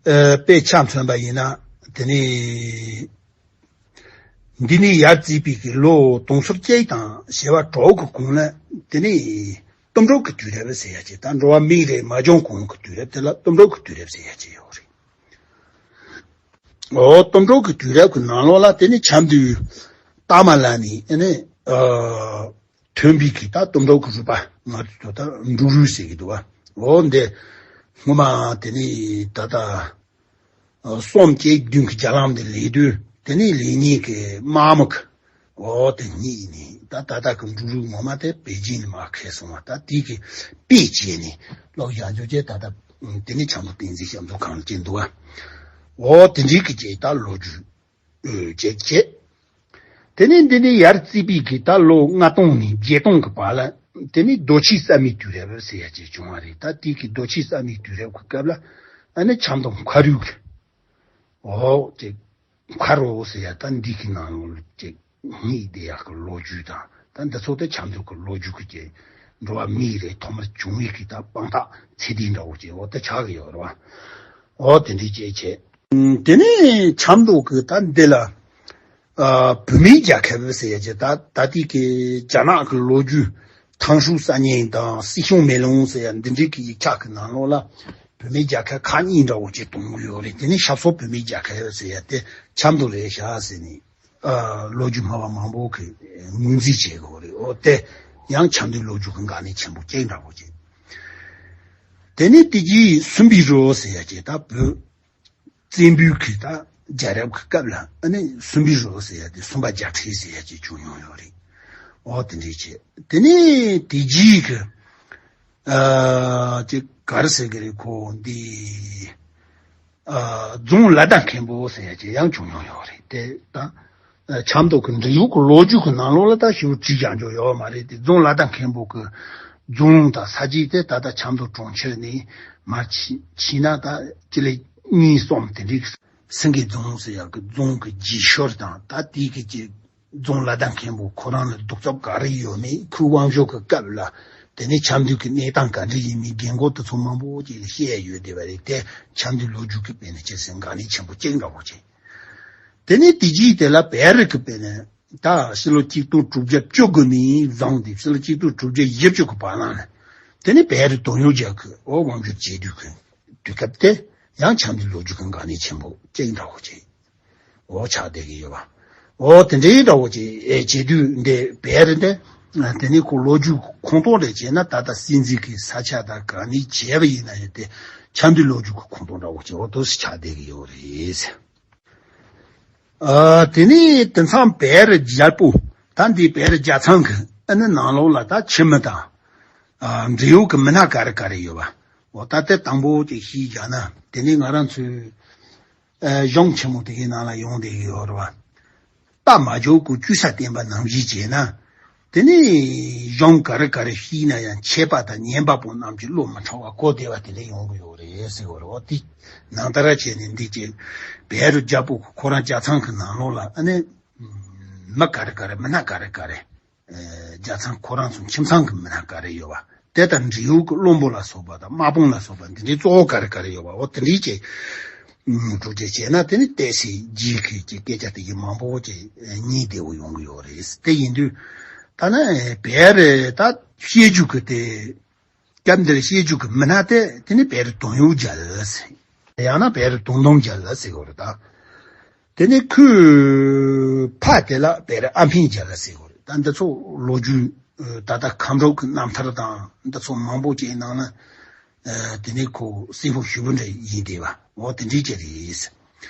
ཨ་དཔེ་ཆ་མཚོན་པ་ཡིན་ན། དེ་ནས་འདི་ནས་ཡར་བརྩིས་པའི་གི་ལོ་དུང་ཕྱུར་གཅིག་དང་བྱེ་བ་དྲུག་གི་གོང་ལ། དེ་ནས་གཏུམ་གྲུབ་ཀྱི་དུས་རབས་ཟེར་ཡ་ཅིག་ད་འགྲོ་བ་མིའི་རིགས་མ་བྱུང་གོང་གི་དུས་རབས་དེ་ལ་གཏུམ་གྲུབ་ཀྱི་དུས་རབས་ཟེར་ཡ་ཅིག་ཡོད་རེད། འོ་གཏུམ་གྲུབ་ཀྱི་དུས་རབས་ཀྱི་ནང་ལོགས་ལ། དེ་ནས་ཆབ་མདོའི་ཏཱ་མ་ལ་ནས་ཨ་ནི་ཨ་ཐོན་པའི་གི་ད་གཏུམ་གྲུབ་ཀྱི་རུས་པ། ང་ཚོ་ད་འབྲུག་རུས་ཟེར་གྱི་འདུག་བ། འོ་འདི་སྔོན་མ་དེ་ནས་ད་ལྟ་ཨ་གསུམ་བཅུ་བདུན་གྱི་རྒྱ་ལམ་དེ་ལེགས་སྟོན། དེ་ནས་ལེགས་གཉིས་ཀྱི་དམག་མི་གི། འོ་དེ་གཉིས་ནས་ད་ད་ལྟ་གི་འབྲུག་རུས་ངོ་མ་དེ་པེ་ཅིན་ནས་མར་ཁྱེར་སོང་བ། ད་དེ་གི་དཔེ་བྱས་ནས་ལོག་བཞག་འཇོག་བྱས། ད་ལྟ་དེ་ནས་ཆབ་མདོ་བསྟན་འཛིན་ཞབས་འཛུགས་ཁང་ལ་ཅིག་འདུག་བ། འོ་དེ་འདྲའི་གི་ཅིག་ད་ལོ་རྒྱུས་ཨོ་ཅེ་ཅེ། དེ་ནས་འདི་ནས་ཡར་བརྩིས་པའི་གི་ད་ལོ་ལྔ་སྟོང་ནས་བརྒྱད་སྟོང་གི་བར་ལ། དེ་ནས་རྡོ་ཆས་གསར་མའི་དུས་རབས་ཟེར་ཡ་ཅིག་བྱུང་བ་རེད། ད་དེའི་གི་རྡོ་ཆས་གསར་མའི་དུས་རབས་ཀྱི་སྐབས་ལ་ཨ་ནི་ཆབ་མདོ་མཁར་རུས་ཀྱི་འོ་ཅིག་མཁར་རུ་ཟེར་ཡ་ད་འདི་གི་ནང་ལོགས་ལ་ཅིག་རྙེད་བསྡད་ཡག་གི་ལོ་རྒྱུས་དང་། ད་འདི་ཚོ་དེ་ཆབ་མདོ་གི་ལོ་རྒྱུས་ཀྱི་ཅིག་འགྲོ་བ་མིའི་རིགས་ཐོག་མར་བྱུང་བའི་གི་ད་དཔང་རྟགས་ཚད་ལྡན་འདྲ་བོ་ཅིག་འོ་དེ་ཆགས་ཀྱི་ཡོད་རེད་བ། འོ་དེ་འདྲའི་ཅིག་བྱས། དེ་ནས་ཆབ་མདོ་གི་ད་འདི་ལ་ཨ་བོད་མིའི་རྒྱལ་ཁབ་ཟེར་ཡ་ཅིག་ད་ད་ལྟའི་གི་རྒྱ་ནག་གི་ལོ་རྒྱུས་ཐང་ཧྲུའུ་གསར་རྙིང་དང་སྲིད་སྐྱོང་མེ་ལོང་ཟེར་ཡ་འདི་འདྲའི་གི་ཡིག་ཆ་གི་ནང་ལོགས་ལ་བོད་མིའི་རྒྱལ་ཁབ་ཁག་གཉིས་འདྲ་བོ་ཅིག་གཏོང་གི་ཡོད་རེད། དེ་ནས་ཤར་ཕྱོགས་བོད་མིའི་རྒྱལ་ཁབ་ཟེར་ཡ་དེ་ཆབ་མདོ་རེད་ཤག་ཟེར་ནས་ཨ་ལོ་རྒྱུས་སྨྲ་བ་མང་པོ་གིས་ངོས་འཛིན་བྱེད་དགོས་རེད། འོ་དེ་ཡང་ཆབ་མདོའི་ལོ་རྒྱུས་ཀྱི་འགག་གནད་ཆེན་པོ་གཅིག་འདྲ་བོ་ཅིག་དེ་ནས་དེ་རྗེས་སུམ་པའི་རུ་ཟེར་ཡ་ཅིག་ད་བོད་བཙན་པོའི་གི་ད་རྒྱལ་རབས་ཀྱི་སྐབས་ལ་ཨ་ནི་སུམ་པའི་རུ་ཟེར་ཡ་དེ་སུམ་པ་རྒྱལ་ཕྲན་ཟེར་ཡ་ཅིག་བྱུང་མྱོང་ཡོད་རེད། འོ་དེ་འདྲའི་ཅིག་དེ་ནས་དེ་རྗེས་ཀྱི་ཨ་ཅིག་ག་རེ་ཟེར་གི་རེད། ཁོ་འདི་ཨ་རྫོང་ལ་དྭགས་མཁན་པོ་ཟེར་ཡ་ཅིག་ཡང་བྱུང་མྱོང་ཡོད་རེད། དེ་ད་ཨ་ཆབ་མདོ་གི་འབྲེལ་ཡོད་ཀྱི་ལོ་རྒྱུས་ཀྱི་ནང་ལོགས་ལ་ད་ཞིབ་བྲིས་བཞག་འཇོག་ཡོད་མ་རེད། དེ་རྫོང་ལ་དྭགས་མཁན་པོ་གི་རྫོང་དང་ས་ཆ་དེ་ད་ལྟ་ཆབ་མདོ་གྲོང་ཁྱེར་ནས་མར་ཕྱིན་ཕྱིན་ན་ད་སྤྱི་ལེ་གཉིས་གསུམ་དེ་འདྲའི་སེང་གེ་རྫོང་ཟེར་ཡག་གི་རྫོང་གི་རྗེས་ཤུལ་དང་། ད་དེའི་གི་ཅིག་རྫོང་ལ་དྭགས་མཁན་པོ་ཁོ་རང་ལ་གདུག་རྩུབ་ག་རེ་ཡོད་མེད། ཁོའི་དབང་ཤུགས་ཀྱི་སྐབས་ལ་དེ་ནས་ཆབ་མདོ་གི་གནས་སྟངས་ག་འདྲ་ཡིན་མིན་རྒན་གོག་དེ་ཚོ་མང་པོ་ཅིག་ལ་བཤད་ཡ་ཡོད་བསྡད་པ་རེད། དེ་ཆབ་མདོའི་ལོ་རྒྱུས་ཀྱི་དཔེ་ནས་བྱས་ཟིན་འགག་གནད་ཆེན་པོ་གཅིག་འདྲ་བོ་ཅིག་དེ་ནས་དེ་རྗེས་དེ་ལ་བལ་རིགས་ཀྱི་དཔེ་ནས་ད་ཕྱི་ལོ་གཅིག་སྟོང་དྲུག་བརྒྱ་བཅུ་དགུ་ནས་བཟུང་སྟེ་ཕྱི་ལོ་གཅིག་སྟོང་དྲུག་བརྒྱ་བཞི་བཅུ་གི་བར་ལ་ནས་དེ་ནས་བལ་རིས་དོན་ཡོད་རྒྱལ་ཁབ་ཀྱི་འོ་དབང་སྒྱུར་བྱེད་དུས་ཀྱི་དུས་སྐབས་དེ་ཡང་ཆབ་མདོའི་ལོ་རྒྱུས་ཀྱི་འགག་གནད་ཆེན་པོ་གཅིག་འདྲ་བོ་ཅིག་འོ་ཆགས་བསྡད་ཀྱི་ཡོད་པ། འོ་དེ་འདྲའི་འདྲ་བོ་ཅིག་ཨེ་བྱེད་དུས་འདི་བལ་རིས་འདི་དེ་ནས་ཁོ་ལོ་རྒྱུས་ཁུངས་གཏོང་རེ་བྱས་ན་ད་ལྟ་སྲིད་འཛིན་གྱི་ས་ཆ་དང་ག་ནས་བྱས་པ་ཡིན་ན་ཡང་དེ་ཆབ་མདོའི་ལོ་རྒྱུས་ཀྱི་ཁུངས་གཏོང་འདྲ་བོ་ཅིག་འོ་དོ་ཆགས་བསྡད་ཀྱི་ཡོད་རེད། ཨ་དེ་ནས་དེང་སང་བལ་རིས་རྒྱལ་པོ་ད་འདི་བལ་རིས་རྒྱལ་ཚང་གི་ཨ་ནི་ནང་ལོགས་ལ་ད་ཁྱིམ་མི་དང་ཨ་འབྲེལ་ཡོད་ཀྱི་མི་སྣ་ག་རེ་ག་རེ་ཡོད་པ། འོ་ད་ལྟ་དང་པོ་ཅིག་ཤེས་བྱ་ན་དེ་ནས་ང་རང་ཚོའི་ཨ་གཞུང་ཆེན་མོ་དེ་གའི་ནང་ལ་ཡོང་བསྡད་ཀྱི་ཡོད་རེད་བ། རྟ་མ་འཇོག་གི་བཅུ་ས་བསྟན་པ་ནང་བཞིན་བྱས་ན། དེ་ནས་གཞུང་ག་རེ་ག་རེ་ཤེས་ན་ཡང་ཆད་པ་དང་ཉན་པ་པོ་རྣམས་ཀྱི་བློ་མི་ཕྲ་བ་གོ་བདེ་བ་དེ་འདྲ་ཡོང་གི་ཡོད་རེད་ཟེར་བ་རེད། འོ་དེ་ནང་ལྟར་བྱས་ནས་འདི་ཅིག་བལ་རུ་རྒྱལ་པོ་ཁོ་རང་རྒྱལ་ཚང་གི་ནང་ལོགས་ལ་ཨ་ནི་མི་ག་རེ་ག་རེ་མི་སྣ་ག་རེ་ག་རེ། རྒྱལ་ཚང་ཁོ་རང་ཚོ་ཁྱིམ་ཚང་གི་མི་སྣ་ག་རེ་ཡོད་པ། དེ་དང་འབྲེལ་ཡོད་ཀྱི་བློན་པོ་ལ་སོགས་པ་དང་དམག་དཔུང་ལ་སོགས་པ་འདི་འདྲའི་གཙོ་བོ་ག་རེ་ག་རེ་ཡོད་པ། འོ་དེ་འདྲའི་ཅིག་ཨུམ་སྒྲུབ་བྱེད་བྱས་ན་དེ་ནི་བལྟས་ཚེ་རྗེས་ཀྱི་ཅིག་སྐད་ཆ་དེ་གའི་མང་པོ་ཅིག་རྙེད་བདེ་བོ་ཡོང་གི་ཡོད་རེད། དེ་ཡིན་དུས་ད་ནི་བལ་རི་ད་བཤད་རྒྱུད་ཀྱི་དེ་སྐབས་འདིར་བཤད་རྒྱུད་ཀྱི་མི་སྣ་དེ་དེ་ནི་བལ་རི་དོན་ཡོད་རྒྱལ་ཟེར། ཡང་ན་བལ་རི་དོན་དུང་རྒྱལ་ཟེར་དགོས་རེད་ད། དེ་ནས་ཁོའི་ཕ་དེ་ལ་བལ་རི་ཨ་འཕན་རྒྱལ་ཟེར་དགོས་རེད། ད་འདི་ཚོ་ལོ་རྒྱུས་ད་ལྟ་ཁམས་སྦྲག་གི་རྣམ་ཐར་དང་འདི་ཚོ་མང་པོ་ཅིག་ནང་ན་དེ་ནས་ཁོ་གསལ་པོ་ཞེ་པོ་འདྲ་ཡིན་བསྡད་པ། འོ་དེ་འདྲའི་ཅིག་རེད། རྩ་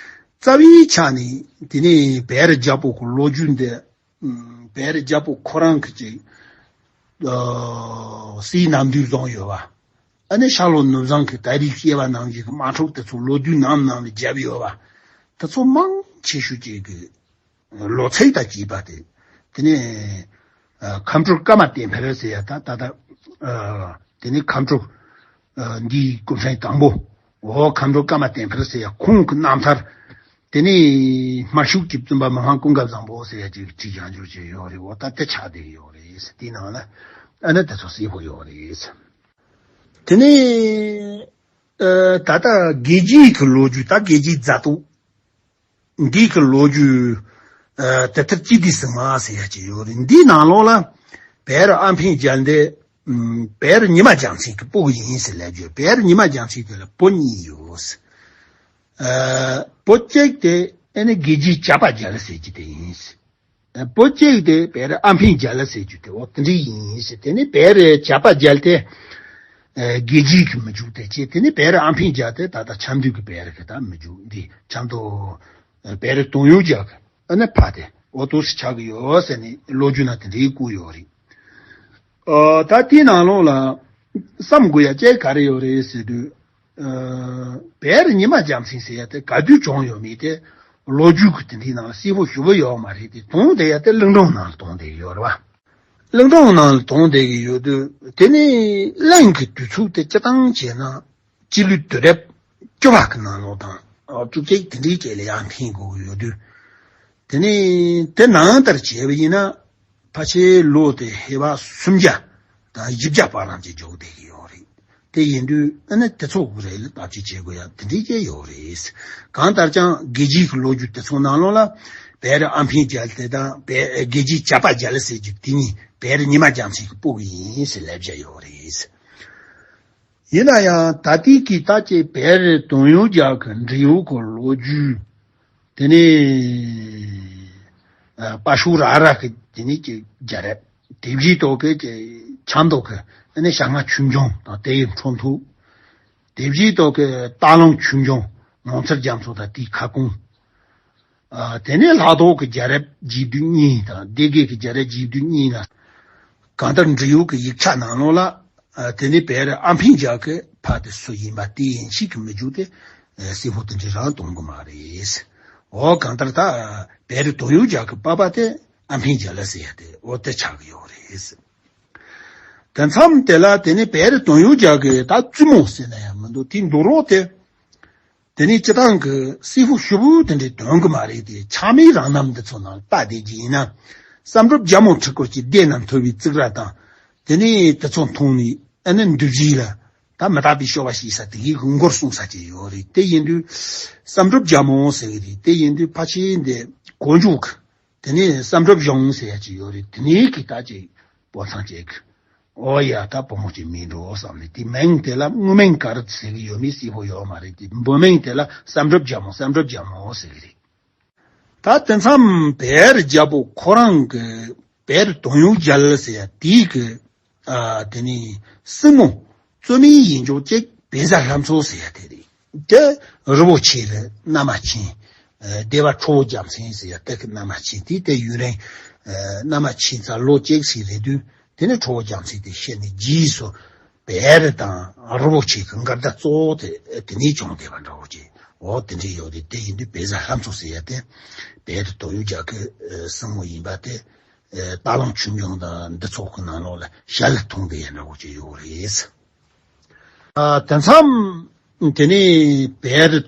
བའི་ཆ་ནས་དེ་ནས་བལ་རི་རྒྱལ་པོ་གི་ལོ་རྒྱུས་འདི་བལ་རི་རྒྱལ་པོ་ཁོ་རང་གི་ཅིག་སྲས་རྣམ་འདུལ་བཟང་ཡོད་པ། ཨ་ནི་ཤར་ལྷོ་ནུབ་བྱང་གི་ད་རེས་བཤད་པ་ནང་བཞིན་གྱི་དམག་འཁྲུག་དེ་ཚོ་ལོ་རྒྱུས་ནང་ནང་ལ་བརྒྱབ་ཡོད་པ། དེ་ཚོ་མང་ཆེ་ཤོས་ཅིག་གི་ལོ་ཚིགས་དང་བཅས་པ་དེ། དེ་ནས་ཨ་ཁམས་སྤྲུལ་ཀརྨ་བསྟན་འཕེལ་ཟེར་ཡ་ད་ད་ལྟ་ཨ་དེ་ནས་ཁམས་སྤྲུལ་ཨ་འདིའི་སྐུ་ཕྲེང་དང་པོ། འོ་ཁམས་སྤྲུལ་ཀརྨ་བསྟན་འཕེལ་ཟེར་ཡ་ཁོང་གི་རྣམ་ཐར། དེ་ནས་སྨྲ་ཤུགས་ཀྱི་བཙུན་པ་མི་ཕམ་ཀུན་དགའ་བཟང་པོ་ཟེར་ཡ་ཅིག་བྲིས་བཞག་འཇོག་བྱས་ཡོད་རེད། འོ་ད་དེ་ཆགས་བསྡད་ཡོད་རེད། དེའི་ནང་ལ་ཨ་ནི་དེ་ཚོ་གསལ་པོ་ཡོད་རེད། དེ་ནས་ ཨ། ད་ལྟ་དགེ་བརྒྱད་ཀྱི་ལོ་རྒྱུས། ད་དགེ་བརྒྱད་མཛད་དུ་འདི་གི་ལོ་རྒྱུས། ཨ། དེབ་ཐེར་སྤྱི་ཏི་སིལ་མ་ཟེར་ཡ་ཅིག་ཡོད་རེད། འདིའི་ནང་ལོགས་ལ་བེ་རི་ཨ་འཕན་རྒྱལ་འདི། ཨམ། བེ་རི་ཉི་མ་རྒྱལ་མཚན་གྱི་སྤུ་གུ་ཡིན་ཟེར་ལབ་རྒྱུ། བེ་རི་ཉི་མ་རྒྱལ་མཚན་དེ་ལ་བུ་གཉིས་ཡོད། ཨ། བུ་གཅིག་དེ་ཨ་ནི་དགེ་བརྒྱད་བྱ་པ་རྒྱལ་ཟེར་གྱི་དེ་ཡིན། བུ་གཅིག་དེ་བེ་རི་ཨ་འཕན་རྒྱལ་ཟེར་རྒྱུ་དེ། འོ་དེ་འདྲ་ཡིན་ཟེར། དེ་ནས་བེ་རི་བྱ་པ་རྒྱལ་དེ། ཨ། དགེ་བརྒྱད་ཀྱི་མི་འཇུག་དེ་བྱས། དེ་ནས་བེ་རི་ཨ་འཕན་རྒྱལ་དེ་ད་ལྟ་ཆབ་མདོ་གི་བེ་རི་གི་ད་མི་འཇུག་འདི་ཆབ་མདོ། ཨ། བེ་རི་དོན་ཡོད་རྒྱལ་གི་ཨ་ནི་ཕ་དེ། འོ་དེ་འདྲ་ཆགས་ཀྱི་ཡོད་ཟེར་ནས་ལོ་རྒྱུས་ནང་དེ་འདྲའི་བཀོད་ཡོད་རེད། ཨ། ད་དེའི་ནང་ལོགས་ལ་བསམ་དགོས་ཡ་ཅིག་ག་རེ་ཡོད་རེད་ཟེར་དུས། ཨ། བེ་རི་ཉི་མ་རྒྱལ་མཚན་ཟེར་ཡ་དེ་ག་དུས་བྱུང་ཡོད་མེད་དེ། ལོ་རྒྱུས་ཀྱི་དེ་འདྲའི་ནང་གསལ་པོ་ཞེ་པོ་ཡོད་མ་རེད་དེ། དོན་དེ་ཡ་དེ་གླིང་སྒྲུང་ནང་ལ་དོན་དེ་ཡོད་རེད་བ། གླིང་སྒྲུང་ནང་ལ་དོན་དེ་གི་ཡོད་དུས། དེ་ནས་གླིང་གི་དུས་ཚོད་དེ་སྤྱིར་བཏང་བྱས་ན་སྤྱི་ལོའི་དུས་རབས་བཅུ་པ་གི་ནང་ལོགས་དང་། ཨ། བཅུ་གཅིག་དེ་འདྲའི་རྗེས་ལ་ཡར་འཕེན་དགོས་ཀྱི་ཡོད་དུས། དེ་ནས་དེ་ནང་ལྟར་བྱས་པ་ཡིན་ན། ཕལ་ཆེར་ལོ་དེ་ཧེ་མ་སུམ་བརྒྱ་དང་བཞི་བརྒྱ་བར་ལ་ཅིག་འཇོག་བསྡད་ཀྱི་ཡོད་རེད། དེ་ཡིན་དུས་ཨ་ནི་དེ་ཚོ་རེ་ལ་བརྟག་དཔྱད་བྱེད་དགོས་ཡ་དེ་འདྲའི་ཅིག་ཡོད་རེད། གང་ལྟར་ཀྱང་དགེ་བརྒྱད་ཀྱི་ལོ་རྒྱུས་དེ་ཚོ་ནང་ལོགས་ལ་བེ་རི་ཨ་འཕན་རྒྱལ་དེ་དང་བེ། དགེ་བརྒྱད་བྱ་པ་རྒྱལ་ཟེར་རྒྱུ་དེ་གཉིས་བེ་རི་ཉི་མ་རྒྱལ་མཚན་གྱི་སྤུ་གུ་ཡིན་ཟེར་ལབ་བཞག་ཡོད་རེད། ཡིན་ན་ཡང་ད་ལྟའི་གི་ད་ཅིག་བེ་རི་དོན་ཡོད་རྒྱལ་གི་འབྲི་ཡུལ་གི་ལོ་རྒྱུས། དེ་ནས། ཨ། པ་ཤུ་ར་ར་གི་དེ་ནས་ཀྱི་རྒྱལ་རབས། དེ་བཞིན་དུ་གི་ཀྱི་ཆབ་མདོ་གི་ཨ་ནི་ཞྭ་སྔ་ཆོས་འབྱུང་དང་དེའི་འཕྲོ་མཐུད། དེ་བཞིན་དུ་གི་སྟག་ལུང་ཆོས་འབྱུང་། ངོ་མཚར་རྒྱ་མཚོ་དང་དེའི་ཁ་སྐོང་། ཨ། དེ་ནས་ལྷག་རྡོར་གྱི་རྒྱལ་རབས་རྗེ་བདུན་གཉིས་དང་སྡེ་དགེ་གི་རྒྱལ་རབས་རྗེ་བདུན་གཉིས་ལ། གང་ལྟར་འབྲི་ཡུལ་གྱི་ཡིག་ཆ་ནང་ལོགས་ལ། ཨ། དེ་ནས་བེ་རི་ཨ་འཕན་རྒྱལ་གྱི་ཕ་དེ་སུ་ཡིན་པ་དེ་ཡིན་ཞིག་གི་མི་འཇུག་སྟེ། ཨ། གསལ་པོ་དེ་འདྲ་རང་གཏོང་གི་མ་རེད། འོ་གང་ལྟར་ད་བེ་རི་དོན་ཡོད་རྒྱལ་གྱི་པ་ཕ་དེ་ཨ་འཕན་རྒྱལ་ཟེར་ཡ་དེ་འོ་དེ་ཆགས་ཀྱི་ཡོད་རེད། དེ་མཚམས་དེ་ལ་དེ་ནས་བེ་རི་དོན་ཡོད་རྒྱལ་གྱི་ད་བཙུན་མོ་ཟེར་ན་ཡང་མི་འདུག་དེའི་འདུག་རོགས་དེ། དེ་ནས་སྤྱིར་བཏང་གི་གསལ་པོ་ཞེ་པོ་དེ་འདྲའི་དོན་གི་མ་རེད་དེ། ཆགས་མེད་རང་རྣམ་འདི་ཚོ་ནང་ལ་ལྟ་བསྡད་ཀྱི་ཡིན་ན། བསམ་གྲུབ་རྒྱལ་མོ་ཁྲི་སྐོར་གྱི་སྡེ་རྣམས་ཐོས་པའི་བཙུགས་ར་དང་། དེ་ནས་དེ་ཚོ་མཐོང་ནས་ཨ་ནི་འདུལ་བྱེད་ལ་ད་མི་རྟག་པའི་སྐྱོ་བ་སྐྱེས་ས་དེ་གའི་མགུར་གསུངས་ས་ཅིག་ཡོད་རེད། དེ་ཡིན་དུས་བསམ་གྲུབ་རྒྱལ་མོ་ཟེར་གི་རེད། དེ་ཡིན་དུས་ཕལ་ཆེར་འདི་གོ་འཇུག་གི། དེ་ནས་བསམ་གྲུབ་གཞུང་ཟེར་ཡ་ཅིག་ཡོད་རེད། དེ་ནས་གི་ད་ཅིག་པོ་ཚང་ཅིག་གི། འོ་ཡ། ད་བུ་མོ་ཅིག་མིན་འགྲོ་བསམ་ནས། དེ་མིང་དེ་ལ་དངོས་མིང་ག་རེ་ཟེར་གི་ཡོད་མེད་གསལ་པོ་ཡོད་མ་རེད་དེ། བུ་མིང་དེ་ལ་བསམ་གྲུབ་རྒྱལ་མོ། བསམ་གྲུབ་རྒྱལ་མོ་ཟེར་གི་རེད། ད་དེ་མཚམས་བེ་རི་རྒྱལ་པོ་ཁོ་རང་གི་བེ་རི་དོན་ཡོད་རྒྱལ་ཟེར་ཡ་དེའི་གི། ཨ། དེ་ནས་སྲིང་མོ་བཙུན་མའི་ཡིན་ཆོག་ཅིག་བེ་ཟ་ལྷ་མཚོ་ཟེར་ཡ་དེ་རེད། དེ་རི་བོ་ཆེ་ལ་མནའ་མ་ཕྱིན། ཨ། སྡེ་པ་ཁྲོ་བོ་རྒྱལ་མཚན་ཟེར་ཡ་དེ་གི་མནའ་མ་ཕྱིན། དེ་དེ་ཡུན་རིང་། ཨ། མནའ་མ་ཕྱིན་ཚར་ལོ་གཅིག་ཙམ་རེད་དུས། དེ་ནས་ཁྲོ་བོ་རྒྱལ་མཚན་དེ་ཤི་ནས་རྗེས་སུ་བེ་རི་དང་རི་བོ་ཆེ་གི་འགལ་ཟླ་གཙོ་བོ་དེ་དེ་ནས་བྱུང་བསྡད་པ་འདྲ་བོ་ཅིག་འོ་དེ་འདྲ་ཡོད་རེད། དེ་ཡིན་དུས་བེ་ཟ་ལྷ་མཚོ་ཟེར་ཡ་དེ་བེ་རི་དོན་ཡོད་རྒྱལ་གྱི་སྲིང་མོ་ཡིན་པ་དེ། ཨ། སྟག་ལུང་ཆོས་འབྱུང་དང་འདི་ཚོ་གི་ནང་ལོགས་ལ་ཞལ་ལ་ཐུག་བསྡད་ཡ་འདྲ་བོ་ཅིག་ཡོད་རེད། ཨ། དེ་མཚམས་དེ་ནས་བེ་རི་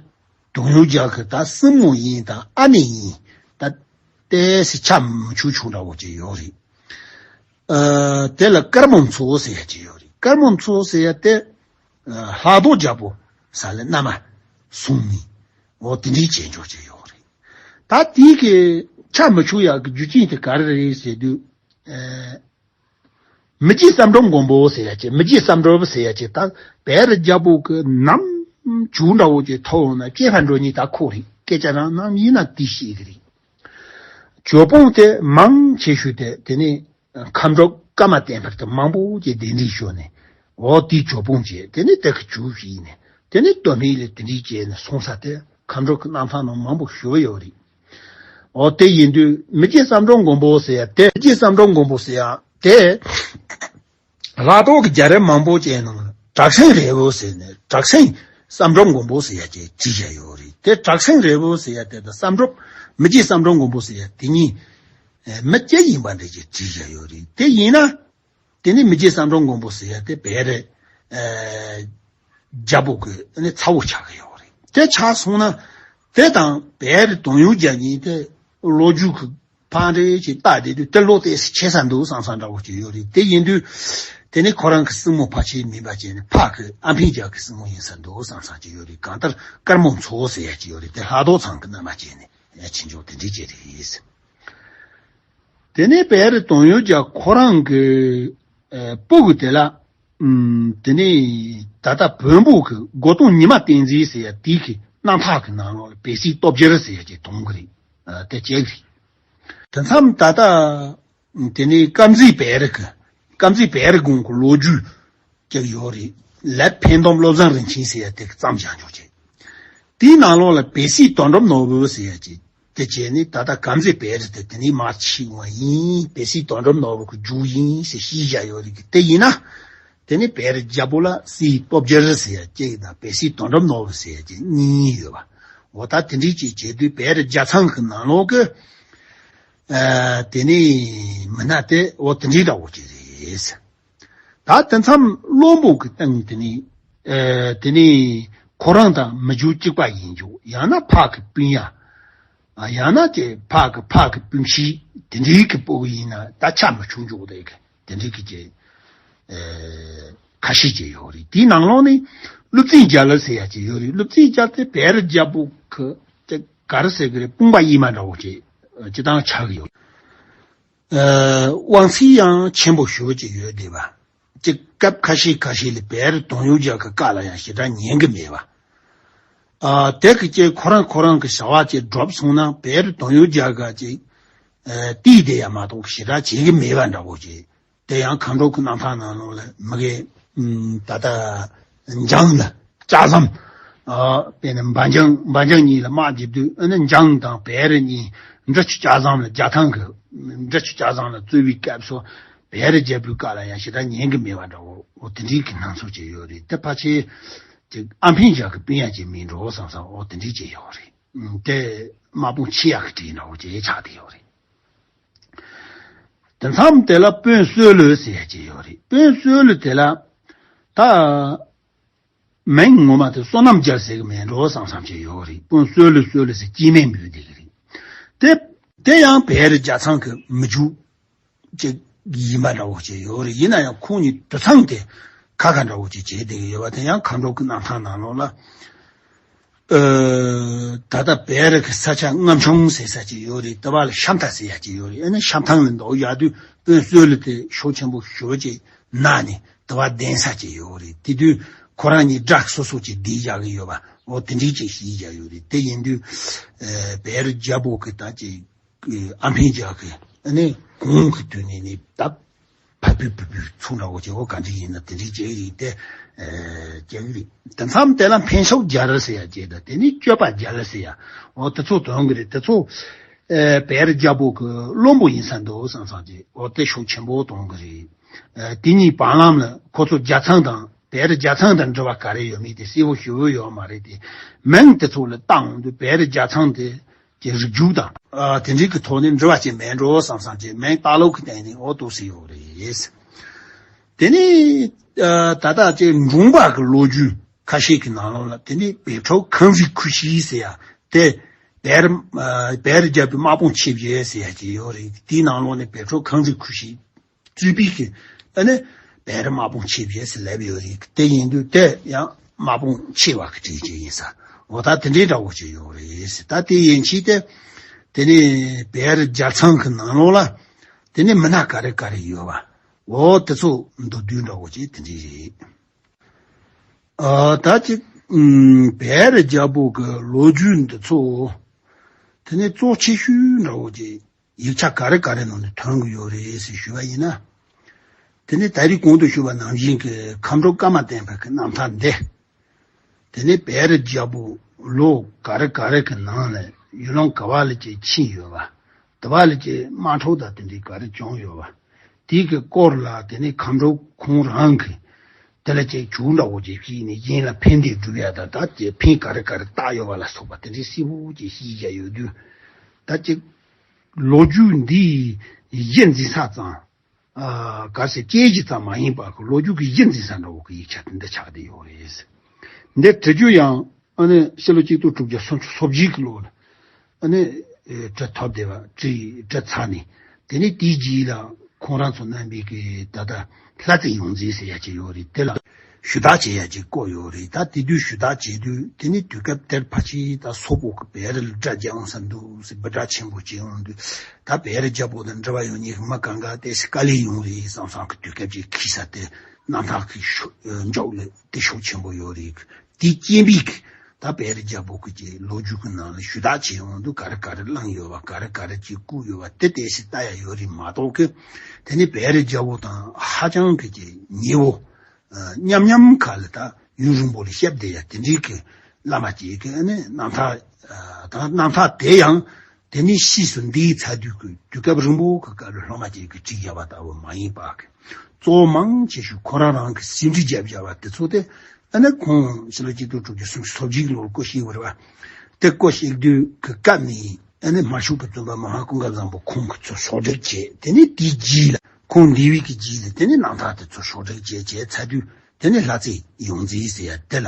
དོན་ཡོད་རྒྱལ་གྱི་ད་སྲིང་མོ་ཡིན་དང་ཨ་ནེ་ཡིན་ད་ཏོག་ཙམ་ཆ་མི་ཆོག་ཆོག་འདྲ་བོ་ཅིག་ཡོད་རེད། ཨ། དེ་ལ་དཀར་མོ་མཚོ་ཟེར་ཡ་ཅིག་ཡོད་རེད། དཀར་མོ་མཚོ་ཟེར་ཡ་དེ། ཨ། ལྷག་རྡོར་རྒྱལ་པོ་ས་ལ་མནའ་མ་བཟུང་ནས། འོ་དེ་འདྲའི་བྱེད་འཇོག་ཅིག་ཡོད་རེད། ད་དེའི་གི་ཆ་མི་ཆོག་ཡ་གི་རྒྱུ་རྐྱེན་དེ་ག་རེ་རེད་ཟེར་དུས། ཨ། མི་རྗེ་བསམ་གྲུབ་མགོན་པོ་ཟེར་ཡ་ཅིག་མི་རྗེ་བསམ་གྲུབ་ཟེར་ཡ་ཅིག་ད་བེ་རི་རྒྱལ་པོ་གི་ནམ་ཅུ་འདྲ་བོ་ཅིག་ཐོག་ན་སྐྱེས་པ་འགྲོ་ཉིད་ད་ཁོ་རེད། སྐད་ཆ་རང་ནང་ཡིན་ན་དེ་ཤེས་གི་རེད། ཇོ་བོ་དེ་མང་ཆེ་ཤོས་དེ་དེ་ནས་མཁའ་འགྲོ་ཀརྨ་བསྟན་འཕེལ་དེ་མང་པོ་ཅིག་གདན་འདྲེན་ཞུས་ནས། འོ་དེ་ཇོ་བོ་བྱས། དེ་ནས་དེ་གི་ཇོ་བོ་ཡིན་ནས། དེ་ནས་སྟོད་སྨད་ལ་དེ་འདྲའི་བྱས་ནས་སོང་ས་དེ་མཁའ་འགྲོ་གི་རྣམ་ཐར་ནང་མང་པོ་ཞུ་ཡོད་རེད། འོ་དེ་ཡིན་དུས་མི་རྗེ་བསམ་གྲུབ་མགོན་པོ་ཟེར་ཡ་དེ། མི་རྗེ་བསམ་གྲུབ་མགོན་པོ་ཟེར་ཡ་དེ། ལྷག་རྡོར་གྱི་རྒྱལ་རབས་མང་པོ་ཅིག་ནང་ལ་བྲག་སྲིན་རིལ་བུ་ཟེར་ནས། བྲག་སྲིན་བསམ་གྲུབ་མགོན་པོ་ཟེར་ཡ་ཅིག་བྲིས་བཞག་ཡོད་རེད། དེ་བྲག་སྲིན་རིལ་བུ་ཟེར་ཡ་དེ་དང་བསམ་གྲུབ། མི་རྗེ་བསམ་གྲུབ་མགོན་པོ་ཟེར་ཡ་དེ་གཉིས་མི་གཅིག་ཡིན་པ་འདྲ་ཅིག་བྲིས་བཞག་ཡོད་རེད། དེ་ཡིན་ན། དེ་ནི་མི་རྗེ་བསམ་གྲུབ་མགོན་པོ་ཟེར་ཡ་དེ་བེ་རི། ཨ། རྒྱལ་པོ་གི་ནི་ཚ་བོ་ཆགས་ཀྱི་ཡོད་རེད། དེ་ཆགས་སོང་ན་དེ་དང་བེ་རི་དོན་ཡོད་རྒྱལ་གཉིས་དེ་ལོ་རྒྱུས་ཀྱི་ཕན་འབྲས་ཅིག་ལྟ་བསྡད་དུས་དེ་ལོ་དེ་ཆེ་ས་འདུག་བསམ་ས་འདྲ་བོ་ཅིག་ཡོད་རེད། དེ་ཡིན་དུས་ དེ་ནས་ཁོ་རང་གི་སྲིང་མོ་ཕལ་ཆེར་མིན་པ་བྱས་ནས་ཕག་གི་ཨ་འཕེན་རྒྱལ་གྱི་སྲིང་མོ་ཡིན་ས་འདུག་བསམ་བསམ་གྱི་ཡོད་རེད། གང་ལྟར་དཀར་མོ་མཚོ་ཟེར་ཡ་གྱི་ཡོད་རེད། དེ་ལྷག་རྡོར་ཚང་གི་མནའ་མ་བྱས་ནས་ཕྱིན་ཆོག་དེ་འདྲས་བྱས་རེད། དེ་ནས་བེ་རི་དོན་ཡོད་རྒྱལ་ཁོ་རང་གི་ཨ་སྤུ་གུ་དེ་ལ་ཨམ་དེ་ནས་ད་ལྟ་བོན་པོ་གི་སྒོ་སྟོང་ཉི་མ་བསྟན་འཛིན་ཟེར་ཡ་དེ་གི་རྣམ་ཐར་གི་ནང་ལོགས་ལ་བེ་སི་སྟོབས་རྒྱལ་ཟེར་ཡ་གྱི་དོན་གི་རེད། ཨ་དེ་བྱས་གི་རེད། དེ་མཚམས་ད་ལྟ་དེ་ནས་དཀར་མཛེས་བེ་རི་གི་དཀར་མཛེས་བེ་རི་དགོན་གི་ལོ་རྒྱུས་ཀྱང་ཡོད་རེད། ལས་ཕན་སྡོམ་བློ་བཟང་རིན་ཆེན་ཟེར་ཡ་དེ་གི་བརྩམས་བཞག་འཇོག་བྱས། དེའི་ནང་ལོགས་ལ་བེ་སི་དོན་གྲུབ་ནོར་བུ་ཟེར་ཡ་ཅིག་དེ་བྱས་ནས་ད་ལྟ་དཀར་མཛེས་བེ་རི་དེ་དེ་ནས་མར་ཕྱིན་པ་ཡིན། བེ་སི་དོན་གྲུབ་ནོར་བུ་གི་རྒྱུད་ཡིན་ཟེར་ཤེས་བཞག་ཡོད་རེད་གི། དེ་ཡིན་ན་དེ་ནས་བེ་རི་རྒྱལ་པོ་ལ་སྲས་སྟོབས་རྒྱལ་ཟེར་ཡ་གཅིག་དང་བེ་སི་དོན་གྲུབ་ནོར་བུ་ཟེར་ཡ་གཅིག་གཉིས་ཡོད་པ། འོ་ད་དེ་འདྲས་ཅིག་བྱས་དུས་བེ་རི་རྒྱལ་ཚང་གི་ནང་ལོགས་གི་ཨ་དེ་ནས་མི་སྣ་དེ་འོ་དེ་འདྲས་འདྲ་བོ་ཅིག་རེད། ད་དེ་མཚམས་བློན་པོ་གི་སྟེང་དེ་ནས་ཨ་དེ་ནས་ཁོ་རང་དང་མི་རྒྱུད་གཅིག་པ་ཡིན་རྒྱུ། ཡང་ན་ཕག་གི་སྤུན་ཡ། ཨ་ཡང་ན་ཅིག་ཕག་གི་ཕག་གི་སྤུན་མཆེད་དེ་འདྲའི་གི་སྤུ་གུ་ཡིན་ན་ད་ཆ་མི་ཆུང་འཇོག་དེ་གི་དེ་འདྲའི་གི་ཅིག་ཨ་ཁ་ཤས་ཅིག་ཡོད་རེད། དེའི་ནང་ལོགས་ནས་ཀླུ་བཙན་རྒྱལ་ལོ་ཟེར་ཡ་ཅིག་ཡོད་རེད། ཀླུ་བཙན་རྒྱལ་དེ་བེ་རི་རྒྱལ་པོ་གི་ཅིག་ག་རེ་ཟེར་གི་རེད། དཔུང་པ་དབྱེ་མ་འདྲ་བོ་ཅིག་སྤྱི་བཏང་ཆགས་ཀྱི་ཡོད། ཨ་དབང་ཚད་ཡང་ཆེན་པོ་ཞེ་པོ་ཅིག་ཡོད་བསྡད་པ། ཅིག་སྐབས་ཁ་ཤས་ཁ་ཤས་ལ་བེ་རི་དོན་ཡོད་རྒྱལ་གྱི་བཀའ་ལ་ཡང་ཞེ་དྲག་ཉན་གི་མེད་པ། ཨ་དེ་གི་ཅིག་ཁོ་རང་ཁོ་རང་གི་བྱ་བ་ཅིག་སྒྲུབ་སོང་ན་བེ་རི་དོན་ཡོད་རྒྱལ་གྱིས་ཅིག་ཨ་དེ་དེ་ཡང་མ་གཏོགས་ཞེ་དྲག་བྱེད་གི་མེད་པ་འདྲ་བོ་ཅིག་དེ་ཡང་མཁའ་འགྲོ་གི་རྣམ་ཐར་ནང་ལོགས་ལ་མི་གི་ཨམ་ད་ལྟ་འཇང་ལ་ལྕགས་ཟམ། ཨ་དཔེར་ན་འབའ་འཇང་འབའ་འཇང་གཉིས་ལ་དམག་རྒྱབ་དུས། ཨ་ནི་འཇང་དང་བེ་རི་གཉིས་འབྲི་ཆུ་ལྕགས་ཟམ་ལ་རྒྱ་ཐང་གི་འབྲི་ཆུ་ལྕགས་ཟམ་ལ་རྩོད་པའི་སྐབས་སུ་བེ་རི་རྒྱལ་པོའི་བཀའ་ལ་ཡང་ཞེ་དྲག་ཉན་གི་མེད་པ་འདྲ་བོ། འོ་དེ་འདྲའི་གི་སྣང་ཚུལ་ཅིག་ཡོད་རེད། དེ་ཕལ་ཆེར་ཅིག་ཨ་འཕེན་རྒྱལ་གི་སྤུན་ཡ་ཅིག་མིན་འགྲོ་བསམ་བསམ། འོ་དེ་འདྲའི་ཅིག་ཡོད་རེད། ཨ་དེ་དམག་དཔུང་ཆེ་ཡག་གི་གྲས་འདྲ་བོ་ཅིག་ཆགས་བསྡད་ཡོད་རེད། དེ་མཚམས་དེ་ལ་དཔོན་བསོད་བློ་ཟེར་ཡ་ཅིག་ཡོད་རེད། དཔོན་བསོད་བློ་དེ་ལ་ད་མིང་ངོ་མ་དེ་བསོད་ནམས་རྒྱལ་ཟེར་གི་མིན་འགྲོ་བསམ་བསམ་ཅིག་ཡོད་རེད། དཔོན་བསོད་བློ་བསོད་བློ་ཟེར་སྐྱེས་མིང་འབོད་བསྡད་གི་རེད། དེ་དེ་ཡང་བེ་རི་རྒྱལ་ཚང་གི་མི་རྒྱུད་ཅིག་ཡིན་པ་འདྲ་བོ་ཅིག་ཡོད་རེད། ཡིན་ན་ཡང་ཁོང་གཉིས་དུད་ཚང་དེ་ཁ་ཁ་འདྲ་བོ་ཅིག་བྱས་བསྡད་གི་ཡོད་པ་དེ་ཡང་མཁའ་འགྲོ་གི་རྣམ་ཐར་ནང་ལོགས་ལ། ཨ་ད་ལྟ་བེ་རི་གི་ས་ཆ་རྔ་ཆུང་ཟེར་ས་ཅིག་ཡོད་རེད། དེ་བ་ལ་ཤམ་ཐང་ཟེར་ཡ་ཅིག་ཡོད་རེད། ཨ་ནི་ཤམ་ཐང་ལ་འདུག་ཡག་དུས་དཔོན་བསོད་བློ་དེ་ཤུགས་ཆེན་པོ་ཞེ་པོ་ཅིག་ན་ནས་དེ་བ་བསྡད་ས་ཅིག་ཡོད་རེད། དེ་དུས་ཁོ་རང་གཉིས་དགྲ་སོ་སོ་ཅིག་བསྡད་བཞག་གི་ཡོད་པ། འོ་དེ་འདྲའི་ཅིག་ཤེས་བཞག་ཡོད་རེད། དེ་ཡིན་དུས་ཨ་བེ་རི་རྒྱལ་པོ་གི་ད་ཅིག་ཨ་འཕེན་རྒྱལ་གྱི་ཨ་ནི་གོང་གི་དུས་ནས་ནི་ད་ཕ་བུ་བུ་བུ་ཚུགས་འདྲ་བོ་བྱེད་འོ་ག་འདྲ་ཡིན་ན་དེ་འདྲའི་བྱེད་ཀྱི་རེད། དེ་ཨ་བྱེད་ཀྱི་རེད། དེ་མཚམས་དེ་ལ་འཕེན་ཤོག་རྒྱལ་ཟེར་ཡ་བྱེད། ད་དེ་ནི་སྐྱོབ་པ་རྒྱལ་ཟེར་ཡ་འོ་དེ་ཚོ་དོན་གྱི་རེད། དེ་ཚོ་ཨ་བེ་རི་རྒྱལ་པོ་གི་བློན་པོ་ཡིན་ས་འདུག་བསམ་བསམ་བྱེད། འོ་དེ་ཤུགས་ཆེན་པོ་གཏོང་གི་རེད། ཨ་དེ་གཉིས་བར་ལམ་ལ་ཁོ་ཚོ་རྒྱལ་ཚང་དང་བེ་རི་རྒྱལ་ཚང་དང་འབྲེལ་བ་ག་རེ་ཡོད་མེད་དེ་གསལ་པོ་ཞེ་པོ་ཡོད་མ་རེད། དེ་མིང་དེ་ཚོ་ལ་བཏང་འོང་དུས་བེ་རི་རྒྱལ་ཚང་དེ་གི་རིགས་རྒྱུད་དང་ཨ་དེ་འདྲའི་གི་ཐོག་ནས་འབྲེལ་བ་ཅིག་མེད་འགྲོ་བསམ་བསམ་བྱས། མིང་ལྟག་ལོག་གི་སྟེང་ནས་འོ་འདུག་སེ་ཡོད་རེད། དེ་ནས་ཨ་ད་ལྟ་ཅིག་འབྲོང་པ་གི་ལོ་རྒྱུས་ཁ་ཤས་ཀྱི་ནང་ལོགས་ལ་དེ་ནས་བལ་ཕྲུག་ཁང་རིག་ཁུ་ཤི་ཟེར་ཡ་དེ་བེ་རི་ཨ་བེ་རི་རྒྱལ་པོའི་དམག་དཔུང་ཆེ་བཞེས་ཟེར་ཡ་ཅིག་ཡོད་རེད། དེའི་ནང་ལོགས་ནས་བལ་ཕྲུག་ཁང་རིག་ཁུ་ཤི་རྩིས་པའི་གི་ཨ་ནི་བེ་རི་དམག་དཔུང་ཆེ་བཞེས་ཟེར་ལབ་ཡོད་རེད། དེ་ཡིན་དུས་དེ་ཡང་དམག་དཔུང་ཆེ་བ་གི་གྲས་ཅིག་ཡིན་ས། འོ་ད་དེ་འདྲའི་འདྲ་བོ་ཅིག་ཡོད་རེད། ད་དེ་ཡན་ཆད་དེ་དེ་ནས་བེ་རི་རྒྱལ་ཚང་གི་ནང་ལོགས་ལ་དེ་ནས་མི་སྣ་ག་རེ་ག་རེ་ཡོད་པ་འོ་དེ་ཚོ་མདོར་བསྡུས་འདྲ་བོ་ཅིག་དེ་འདྲའི་རེད། ཨ་ད་ཅིག་ཨུམ་བེ་རི་རྒྱལ་པོ་གི་ལོ་རྒྱུས་འདི་ཚོ་དེ་ནས་གཙོ་ཆེ་ཤོས་འདྲ་བོ་ཅིག་ཡིག་ཆ་ག་རེ་ག་རེ་ནང་ནས་ཐོན་གྱི་ཡོད་རེད་ཟེར་ཞུས་པ་ཡིན་ན། དེ་ནས་ད་རེས་གོང་དུ་ཞུས་པ་ནང་བཞིན་གྱི་མཁའ་འགྲོ་ཀརྨ་བསྟན་འཕེལ་གྱི་རྣམ་ཐར་འདི། དེ་ནས་བེ་རི་རྒྱལ་པོ་ལོ་ག་རེ་ག་རེ་གི་ནང་ལ་ཡུལ་ལུང་ག་བ་ལ་ཅིག་ཕྱིན་ཡོད་པ། དེ་བ་ལ་ཅིག་དམག་འཁྲུག་དང་དེ་འདྲའི་ག་རེ་བྱུང་ཡོད་པ། དེའི་གི་སྐོར་ལ་དེ་ནས་མཁའ་འགྲོ་ཁོང་རང་གིས་དེ་ལ་ཅིག་བྱུག་འདྲ་བོ་ཅིག་ཕྱིས་ནས་གཞན་ལ་ཕན་བདེ་སྒྲུབ་ཡ་དང་། ད་ཅིག་ཕན་ག་རེ་ག་རེ་བཏགས་ཡོད་པ་ལ་སོགས་པ་དེ་འདྲའི་གསལ་པོ་ཅིག་ཤེས་བཞག་ཡོད་དུས། ད་ཅིག་ལོ་རྒྱུས་འདིའི་གཞི་འཛིན་ས་ཙམ། ཨ་ག་ཟེར་སྐད་ཆ་ཙམ་མ་ཡིན་པར་གི་ལོ་རྒྱུས་ཀྱི་གཞི་འཛིན་ས་འདྲ་བོ་གི་ཡིག་ཆ་དེ་འདི་ཆགས་བསྡད་ཡོད་རེད། འདི་བྲི་རྒྱུ་ཡང་ཨ་ནི་ཕྱི་ལོ་གཅིག་སྟོང་དྲུག་བརྒྱ་སུམ་ཅུ་སོ་བཞི་གི་ལོ་ལ་ཨ་ནི་ཨེ་བྲི་ཐུབ་བསྡད་པ། བྲི་བྲི་ཚར་ནས་དེ་ནས་དེའི་རྗེས་ལ་ ཁོང་རང་ཚོ་རྣམ་པའི་གི་ད་ལྟ་ལྷ་རྩེ་ཡོངས་འཛིན་ཟེར་ཡ་ཅིག་ཡོད་རེད། དེ་ལ་ཞུ་དག་བྱེད་ཡ་ཅིག་བསྐོ་ཡོད་རེད། ད་དེ་དུས་ཞུ་དག་བྱེད་དུས་དེ་ནི་དུས་སྐབས་དེར་ཕལ་ཆེར་ད་སོག་པོ་གི་བེ་རི་ལ་དགྲ་རྒྱག་འོང་ས་འདུག་ཟེར། འབུ་དགྲ་ཆེན་པོ་བྱེད་འོང་དུས་ད་བེ་རི་རྒྱལ་པོ་དང་འབྲེལ་བ་ཡོད་མཁན་གྱི་མི་གང་ག་དེ་སི་དཀའ་ལས་ཡོང་རེད་བསམ་བསམ་གི་དུས་སྐབས་ཅིག་འཁེལ་ས་དེ་གནམ་ཐང་གི་ཤོ་འཇོག་ལ་དེ་ཤུགས་ཆེན་པོ་ཡོད་རེད། དེ་རྐྱེན་པས་ད་བེ་རི་རྒྱལ་པོ་གི་ཅིག་ལོ་རྒྱུས་ཀྱི་ནང་ལ་ཞུ་དག་བྱེད་འོང་དུས་ག་རེ་ག་རེ་བླངས་ཡོད་པ་ག་རེ་ག་རེ་ཅིག་བསྐུར་ཡོད་པ་དེ་དེ་སི་ལྟ་ཡ་ཡོད་རེད་མ་གཏོགས་གི་དེ་ནི་བེ་རི་རྒྱལ་པོ་དང་ཧ་ཅང་གི་ཅིག་ཉེ་བོ། ཨ་མཉམ་མཉམ་ཁ་ལ་ད་ཡུན་རིང་པོ་ལ་སྐྱབས་བསྡད་ཡ་དེ་འདྲའི་གི་བླ་མ་ཅིག་གི་ཨ་ནི་རྣམ་ཐར། ཨ་ད་རྣམ་ཐར་དེ་ཡང་དེ་ནི་ཕྱིས་སུ་འདིའི་ཚ་དུས་ཀྱི་དུས་སྐབས་རིང་པོ་གི་སྐབས་ལ་སློབ་མ་ཅིག་གིས་བྲིས་བཞག་པ་ལྟ་བུ་མ་ཡིན་པ་གི་གཙོ་བོ་མང་ཆེ་ཤོས་ཁོ་རང་རང་གི་ཟིན་བྲིས་བརྒྱབ་བཞག་པ་དེ་ཚོ་དེ་ཨ་ནི་ཁོང་ཕྱི་ལོ་ཆིག་སྟོང་དྲུག་བརྒྱ་སུམ་ཅུ་སོ་གཅིག་ལོར་སྐུ་གཤེགས་པ་རེད་བ། དེ་སྐུ་གཤེགས་དུས་ཀྱི་སྐབས་ནས་ཨ་ནི་མ་ཤུག་པའི་བཙུན་པ་མ་ཧཱ་ཀུན་དགའ་བཟང་པོ་ཁོང་གི་ཚོ་ཕྱོགས་སྒྲིག་བྱས། དེ་ནི་དེའི་རྗེས་ལ་ཁོང་འདས་པའི་གི་རྗེས་ལ་དེ་ནི་རྣམ་ཐར་དེ་ཚོ་ཕྱོགས་སྒྲིག་བྱས་བྱས་ཚར་དུས་དེ་ནི་ལྷ་རྩེ་ཡོངས་འཛིན་ཟེར་ཡ་དེ་ལ་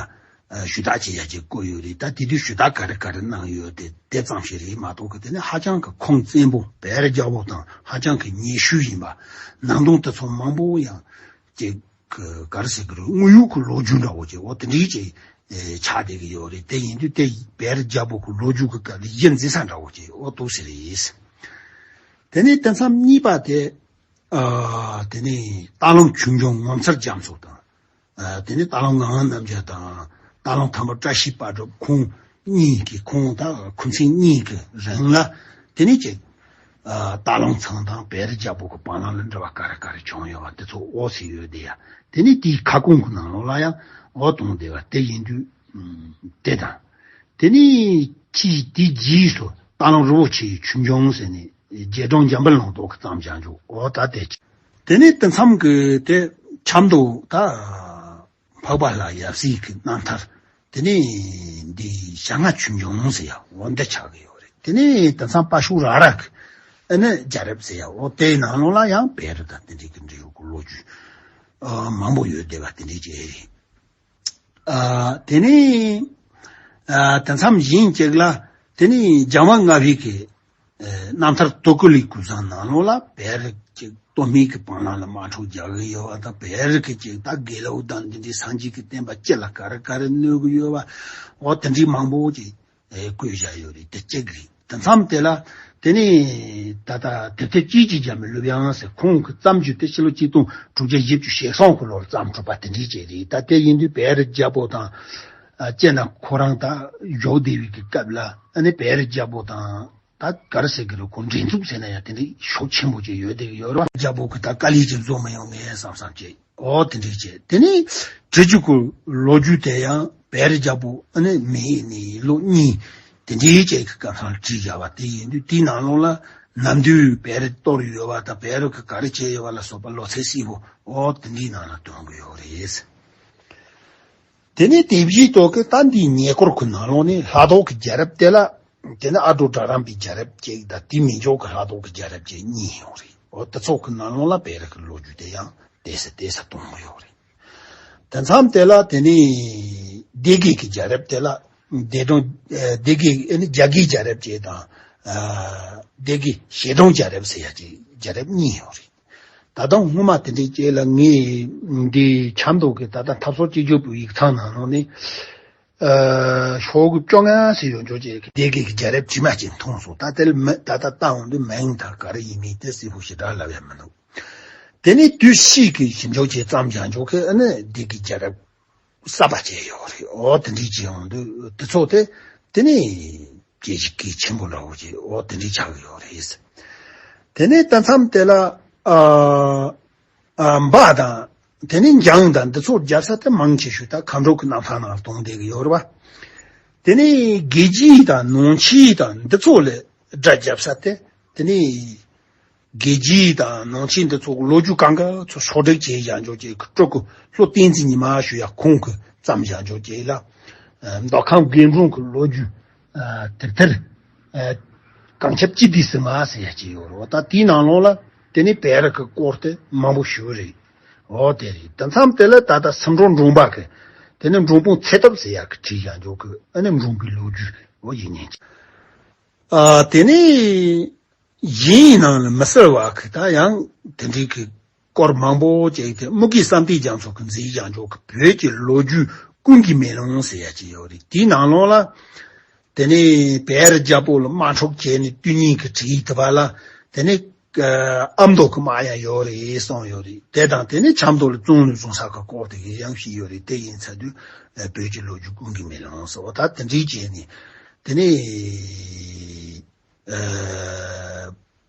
ཨ་ཞུ་དག་བྱེད་ཡ་ཅིག་བསྐོ་ཡོད་རེད། ད་དེ་དུས་ཞུ་དག་ག་རེ་ག་རེ་གནང་ཡོད་དེ་དེ་ཙམ་ཞིག་རེད་མ་གཏོགས་གི་དེ་ནི་ཧ་ཅང་གི་ཁུངས་བཙན་པོ་བེ་རི་རྒྱལ་པོ་དང་ཧ་ཅང་གི་ཉེ་ཤོས་ཡིན་པ་ནང་དོན་དེ་ཚོ་མང་པོ་ཡང་ཅིག་གི་ག་རེ་ཟེར་གི་རེད། དངོས་ཡོད་ཀྱི་ལོ་རྒྱུས་འདྲ་བོ་ཅིག་འོ་དེ་འདྲའི་ཅིག་ཨེ་ཆགས་བསྡད་ཀྱི་ཡོད་རེད། དེ་ཡིན་དུས་དེ་བེ་རི་རྒྱལ་པོ་གི་ལོ་རྒྱུས་ཀྱི་སྐབས་ལ་གཞི་འཛིན་ས་འདྲ་བོ་ཅིག་འོ་འདུག་ཟེར་རེད། དེ་ནས་དེ་མཚམས་གཉིས་པ་དེ་ཨ་དེ་ནས་སྟག་ལུང་ཆོས་འབྱུང་ངོ་མཚར་རྒྱ་མཚོ་དང་། ཨ་དེ་ནས་སྟག་ལུང་ངག་དབང་རྣམ་རྒྱལ་དང་སྟག་ལུང་ཐང་པ་བཀྲ་ཤིས་དཔལ་འབྲུག་ཁོང་གཉིས་ཀྱིས་ཁོང་དང་ཁུ་མཚན་གཉིས་ཀྱི་རིང་ལ་དེ་ནས་ཅིག་ཨ་སྟག་ལུང་ཚང་དང་བེ་རི་རྒྱལ་པོ་གི་བར་ལ་འབྲེལ་བ་ག་རེ་ག་རེ་བྱུང་ཡོད་པ་དེ་ཚོ་འོ་ཟེར་ཡོད་དེ་ཡ། དེ་ནས་དེའི་ཁ་སྐོང་གི་ནང་ལོགས་ལ་ཡང་འོ་གཏོང་བསྡད་པ་དེ་ཡིན་དུས་དེ་དང་། དེ་ནས་ཕྱིས་དེའི་རྗེས་སུ་སྟག་ལུང་རི་བོ་ཆེའི་ཆོས་འབྱུང་ཟེར་ནས་རྗེ་དྲུང་འཇམ་དཔལ་ལུང་རྟོགས་ཀྱིས་བརྩམས་བཞག་འཇུག་འོ་ད་དེ། དེ་ནས་དེ་མཚམས་ཀྱི་དེ་ཆབ་མདོ་ད་འཕགས་པ་ལྷ་ཡབ་སྲས་ཀྱི་རྣམ་ཐར། དེ་ནས་འདི་ཞྭ་ལྔ་ཆོས་འབྱུང་ཟེར་ཡ་འོ་འདི་ཆགས་ཀྱི་ཡོད་རེད། དེ་ནས་དེང་སང་དཔའ་ཤོག་ར་ར་གི་ཨ་ནི་རྒྱལ་རབས་ཟེར་ཡ་འོ་དེའི་ནང་ལོགས་ལ་ཡང་བེ་རི་དང་དེ་འདྲའི་གི་འབྲེལ་ཡོད་ཀྱི་ལོ་རྒྱུས་ཨ་མང་པོ་ཡོད་བསྡད་པ་དེ་འདྲའི་ཅིག་རེད། ཨ་དེ་ནས་ཨ་དེ་མཚམས་གཞན་ཅིག་ལ་དེ་ནས་འཇམ་དབྱངས་ལྔ་པའི་གི་ཨེ་རྣམ་ཐར་དོ་ཀུ་ལི་ཀུ་ཟང་ནང་ལོགས་ལ་བེ་རི་ཅིག་སྟོད་སྨད་ཀྱི་བར་ན་ལ་དམག་འཁྲུག་རྒྱག་གི་ཡོད་པ་དང་བེ་རི་གི་ཅིག་ད་དགེ་ལུགས་དང་འདི་འདྲའི་སངས་རྒྱས་ཀྱི་བསྟན་པ་སྤྱི་ལ་ག་རེ་ག་རེ་གནོད་གི་ཡོད་པ་འོ་དེ་འདྲའི་མང་པོ་ཅིག་ཨེ་བཀོད་བཞག་ཡོད་རེད། དེ་གཅིག་རེད། དེ་མཚམས་དེ་ལ་དེ་ནས་ད་ལྟ་དེབ་ཐེར་དཔྱིད་ཀྱི་རྒྱ་མའི་གླུ་དབྱངས་ཟེར་ཁོང་གི་བརྩམས་རྒྱུ་དེ་ཕྱི་ལོ་ཆིག་སྟོང་དྲུག་བརྒྱ་བཞི་བཅུ་ཞེ་གསུམ་གི་ལོར་བརྩམས་གྲུབ་པ་དེ་འདྲའི་ཅིག་རེད། ད་དེ་ཡིན་དུས་བེ་རི་རྒྱལ་པོ་དང་ཨ་སྤྱིར་ན་ཁོ་རང་ད་བཞུགས་བསྡད་པའི་གི་སྐབས་ལ་ཨ་ནི་བེ་རི་རྒྱལ་པོ་དང་། ད་ག་རེ་ཟེར་གི་རེད། ཁོ་འགྲན་འཛུགས་ཟེར་ན་ཡང་དེ་འདྲའི་ཤུགས་ཆེན་པོ་ཅིག་ཡོད་དེ་ཡོད་རེད་བ། རྒྱལ་པོ་གི་ད་དཀའ་ལས་ཅིག་བཟོ་མི་ཡོང་ངས་བསམ་བསམ་བྱས་འོ་དེ་འདྲའི་བྱས། དེ་ནས་བྲིས་རྒྱུ་གི་ལོ་རྒྱུས་དེ་ཡང་བེ་རི་རྒྱལ་པོ་ཨ་ནི་མེད་ནས་ལོ་གཉིས་དེ་འདྲའི་བྱས་ཀྱི་སྐབས་སུ་བྲིས་བཞག་པ་དེ་ཡིན་དུས་དེའི་ནང་ལོགས་ལ་ནམ་དུས་བེ་རི་གཏོར་ཡོད་པ་དང་བེ་རི་གི་ག་རེ་བྱས་ཡོད་པ་ལ་སོགས་པ་ལོ་ཚད་གསལ་པོ་འོ་དེ་འདྲའི་ནང་ལ་སྟོན་གི་ཡོད་རེད། དེ་ནས་དེབ་བཞིའི་ཐོག་གི་ད་འདིའི་ཉེ་འཁོར་གྱི་ནང་ལོགས་ནས་ལྷ་ཐོག་གི་རྒྱལ་རབས་དེ་ལ། དེ་ནས་ཨ་འབྲུག་སྒྲ་རམ་པའི་རྒྱལ་རབས་གཅིག་དང་དེ་མིན་འཇོག་གི་ལྷ་ཐོག་གི་རྒྱལ་རབས་གཅིག་གཉིས་ཡོད་རེད། འོ་དེ་ཚོ་གི་ནང་ལོགས་ལ་བེ་རི་གི་ལོ་རྒྱུས་དེ་ཡང་ཏོག་ཙམ་ཏོག་ཙམ་གཏོང་གི་ཡོད་རེད། དེ་མཚམས་དེ་ལ་དེ་ནས་སྡེ་དགེ་གི་རྒྱལ་རབས་དེ་ལ་སྡེ་སྲིད་སྡེ་དགེ་ཨ་ནི་རྒྱ་བགེས་རྒྱལ་རབས་གཅིག་དང་སྡེ་དགེ་ཞལ་གྲངས་རྒྱལ་རབས་ཟེར་ཡ་གཅིག་རྒྱལ་རབས་གཉིས་ཡོད་རེད། ད་ལྟ་སྔོན་མ་དེ་འདྲའི་ཅིག་ལ་ངས་འདི་ཆབ་མདོ་གི་ད་ལྟ་འཐབ་ཕྱོགས་གཅིག་གྱུར་པའི་ཡིག་ཚང་ནང་ལོགས་ནས་ཨ་ཤོག་གུ་བཅོ་ལྔ་ཟེར་ཡོད་འཇོག་ཅིག་སྡེ་དགེ་གི་རྒྱལ་རབས་དྲི་མ་ཅིག་མཐོང་སོང་། ད་དེ་ལ་མི་ད་ལྟ་བལྟ་འོང་དུས་མིང་དང་ག་རེ་ཡིན་མིན་དེ་གསལ་པོ་ཞེ་དྲག་ལབ་ཡ་མི་འདུག་དེ་ནས་དུས་ཕྱིས་ཀྱི་ཞིབ་འཇུག་ཅིག་བརྩམས་བཞག་འཇོག་གི་ཨ་ནི་སྡེ་དགེ་རྒྱལ་རབས་གསར་པ་བྱས་ཡོད་རེད། འོ་དེ་འདྲའི་ཅིག་ཡོང་དུས་དེ་ཚོ་དེ་དེ་ནས་སྐད་ཆ་གལ་ཆེན་པོ་འདྲ་བོ་ཅིག་འོ་དེ་འདྲའི་ཆགས་ཀྱི་ཡོད་རེད། དེ་ནས་ད་མཚམས་དེ་ལ་ཨ་ཨ་འབའ་དང་དེ་ནས་འཇང་དང་འདི་ཚོ་རྒྱལ་ས་དེ་མང་ཆེ་ཤོས་ད་མཁའ་འགྲོ་གི་རྣམ་ཐར་ནང་ལ་གཏོང་བསྡད་ཀྱི་ཡོད་རེད་བ། དེ་ནས་དགེ་བརྒྱད་དང་ནང་ཆོས་དང་འདི་ཚོ་ལ་དགྲ་རྒྱབ་ས་དེ་དེ་ནས། དགེ་བརྒྱད་དང་ནང་ཆོས་འདི་ཚོ་ལོ་རྒྱུས་གང་ག་ཚོ་ཕྱོགས་སྒྲིག་བྱས་བཞག་འཇོག་ཅིག་གི་སྤྲུལ་སྐུ་ལྷོ་བསྟན་འཛིན་ཉི་མ་ཞུ་ཡ་ཁོང་གིས་བརྩམས་བཞག་འཇོག་ཅིག་ལ། མདོ་ཁམས་དགེ་འབྲུག་གི་ལོ་རྒྱུས་དེབ་ཐེར་གངས་ཁྱབ་སྤྱི་དེ་ཟིན་མ་ཟེར་ཡ་ཅིག་ཡོད་རེད། ད་དེའི་ནང་ལོགས་ལ་དེ་ནས་བེ་རི་གི་སྐོར་དེ་མང་པོ་ཞུ་རེད། འོ་དེ་རེད། དེ་མཚམས་དེ་ལ་ད་ལྟ་སུམ་མདོ་འབྲོང་པ་གི་དེ་ནས་འབྲོང་པོ་ཚེ་ཐབས་ཟེར་ཡ་གི་བྲིས་བཞག་འཇོག་གི་ཨ་ནི་འབྲོང་པའི་ལོ་རྒྱུས་འོ་ཡིན་ཉན་ཅིག་ཨ་དེ་ནས། གཞན་ནང་ལ་མི་གསལ་བ་གི་ད་ཡང་དེ་འདྲའི་གི་སྐོར་མང་པོ་ཅིག་དེ་དམུ་གེ་བསམ་གཏན་རྒྱ་མཚོ་གི་མཛད་བཞག་འཇོག་གི་བོད་ཀྱི་ལོ་རྒྱུས་ཀུན་གྱི་མེ་ལོང་ཟེར་ཡ་ཅིག་ཡོད་རེད། དེའི་ནང་ལོགས་ལ། དེ་ནས་བེ་རི་རྒྱལ་པོ་ལ་དམག་འཁྲུག་བྱས་ནས་དུས་ཉིན་གྱི་བྲིས་དེ་བ་ལ། དེ་ནས་ཨ་མདོ་གི་དམག་ཡང་ཡོད་རེད་གསུངས་ཡོད་རེད། དེ་དང་དེ་ནས་ཆབ་མདོ་ལ་ཙུང་ལི་ཙུང་ས་གི་སྐོར་དེ་གི་ཡང་ཞིག་ཡོད་རེད། དེ་ཡིན་ཚ་དུས་བོད་ཀྱི་ལོ་རྒྱུས་ཀུན་གྱི་མེ་ལོང་ཟེར་བ་ད་དེ་འདྲའི་བྱས་ནས། དེ་ནས་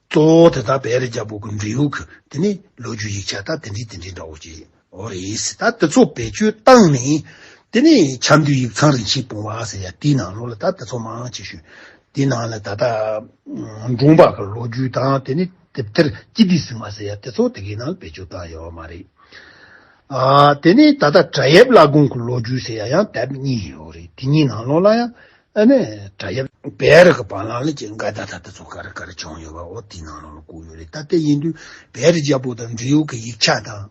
གཙོ་བོ་དེ་དག་བེ་རི་རྒྱལ་པོ་གི་འབྲེལ་ཡོད་ཀྱི་དེ་ནས་ལོ་རྒྱུས་ཡིག་ཆ་ད་དེ་འདྲའི་དེ་འདྲའི་འདྲ་བོ་ཅིག་འོ་རེད། ད་དེ་ཚོ་བེད་སྤྱོད་བཏང་ནས་དེ་ནས་ཆབ་མདོའི་ཡིག་ཚང་རིན་ཆེན་བུང་བ་ཟེར་ཡ་དེའི་ནང་ལོགས་ལ་ད་དེ་ཚོ་མང་ཆེ་ཤོས་དེའི་ནང་ལ་ད་ལྟ་འབྲོང་པ་གི་ལོ་རྒྱུས་དང་དེ་ནས་དེབ་ཐེར་སྤྱི་དེ་ཟིན་མ་ཟེར་ཡ་དེ་ཚོ་དེ་གའི་ནང་ལ་བེད་སྤྱོད་བཏང་ཡོད་མ་རེད། ཨ་དེ་ནས་ད་ལྟ་བྲག་གཡབ་བླ་སྒང་གི་ལོ་རྒྱུས་ཟེར་ཡ་ཡང་དེབ་གཉིས་ཡོད་རེད། དེ་གཉིས་ནང་ལོགས་ལ་ཡང་། ཨ་ནི་བྲག་གཡབ་བེ་རི་གི་བར་ལམ་ལ་ཅིག་འགའ་ད་ད་དེ་ཚོ་ག་རེ་ག་རེ་བྱུང་ཡོད་པ་འོ་དེའི་ནང་ལོགས་ལ་བཀོད་ཡོད་རེད། ད་དེ་ཡིན་དུས་བེ་རི་རྒྱལ་པོ་དང་འབྲེལ་ཡོད་ཀྱི་ཡིག་ཆ་དང་།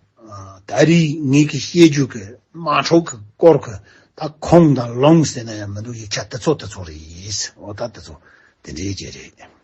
ད་རེས་ངེད་ཀྱི་བཤད་རྒྱུ་གི་དམག་འཁྲུག་གི་སྐོར་གི་ད་ཁུངས་དང་ལུང་ཟེར་ན་ཡང་མི་འདུག་ཡིག་ཆ་དེ་ཚོ་དེ་ཚོ་རེད། འོ་ད་དེ་ཚོ་དེ་འདྲའི་ཅིག་རེད།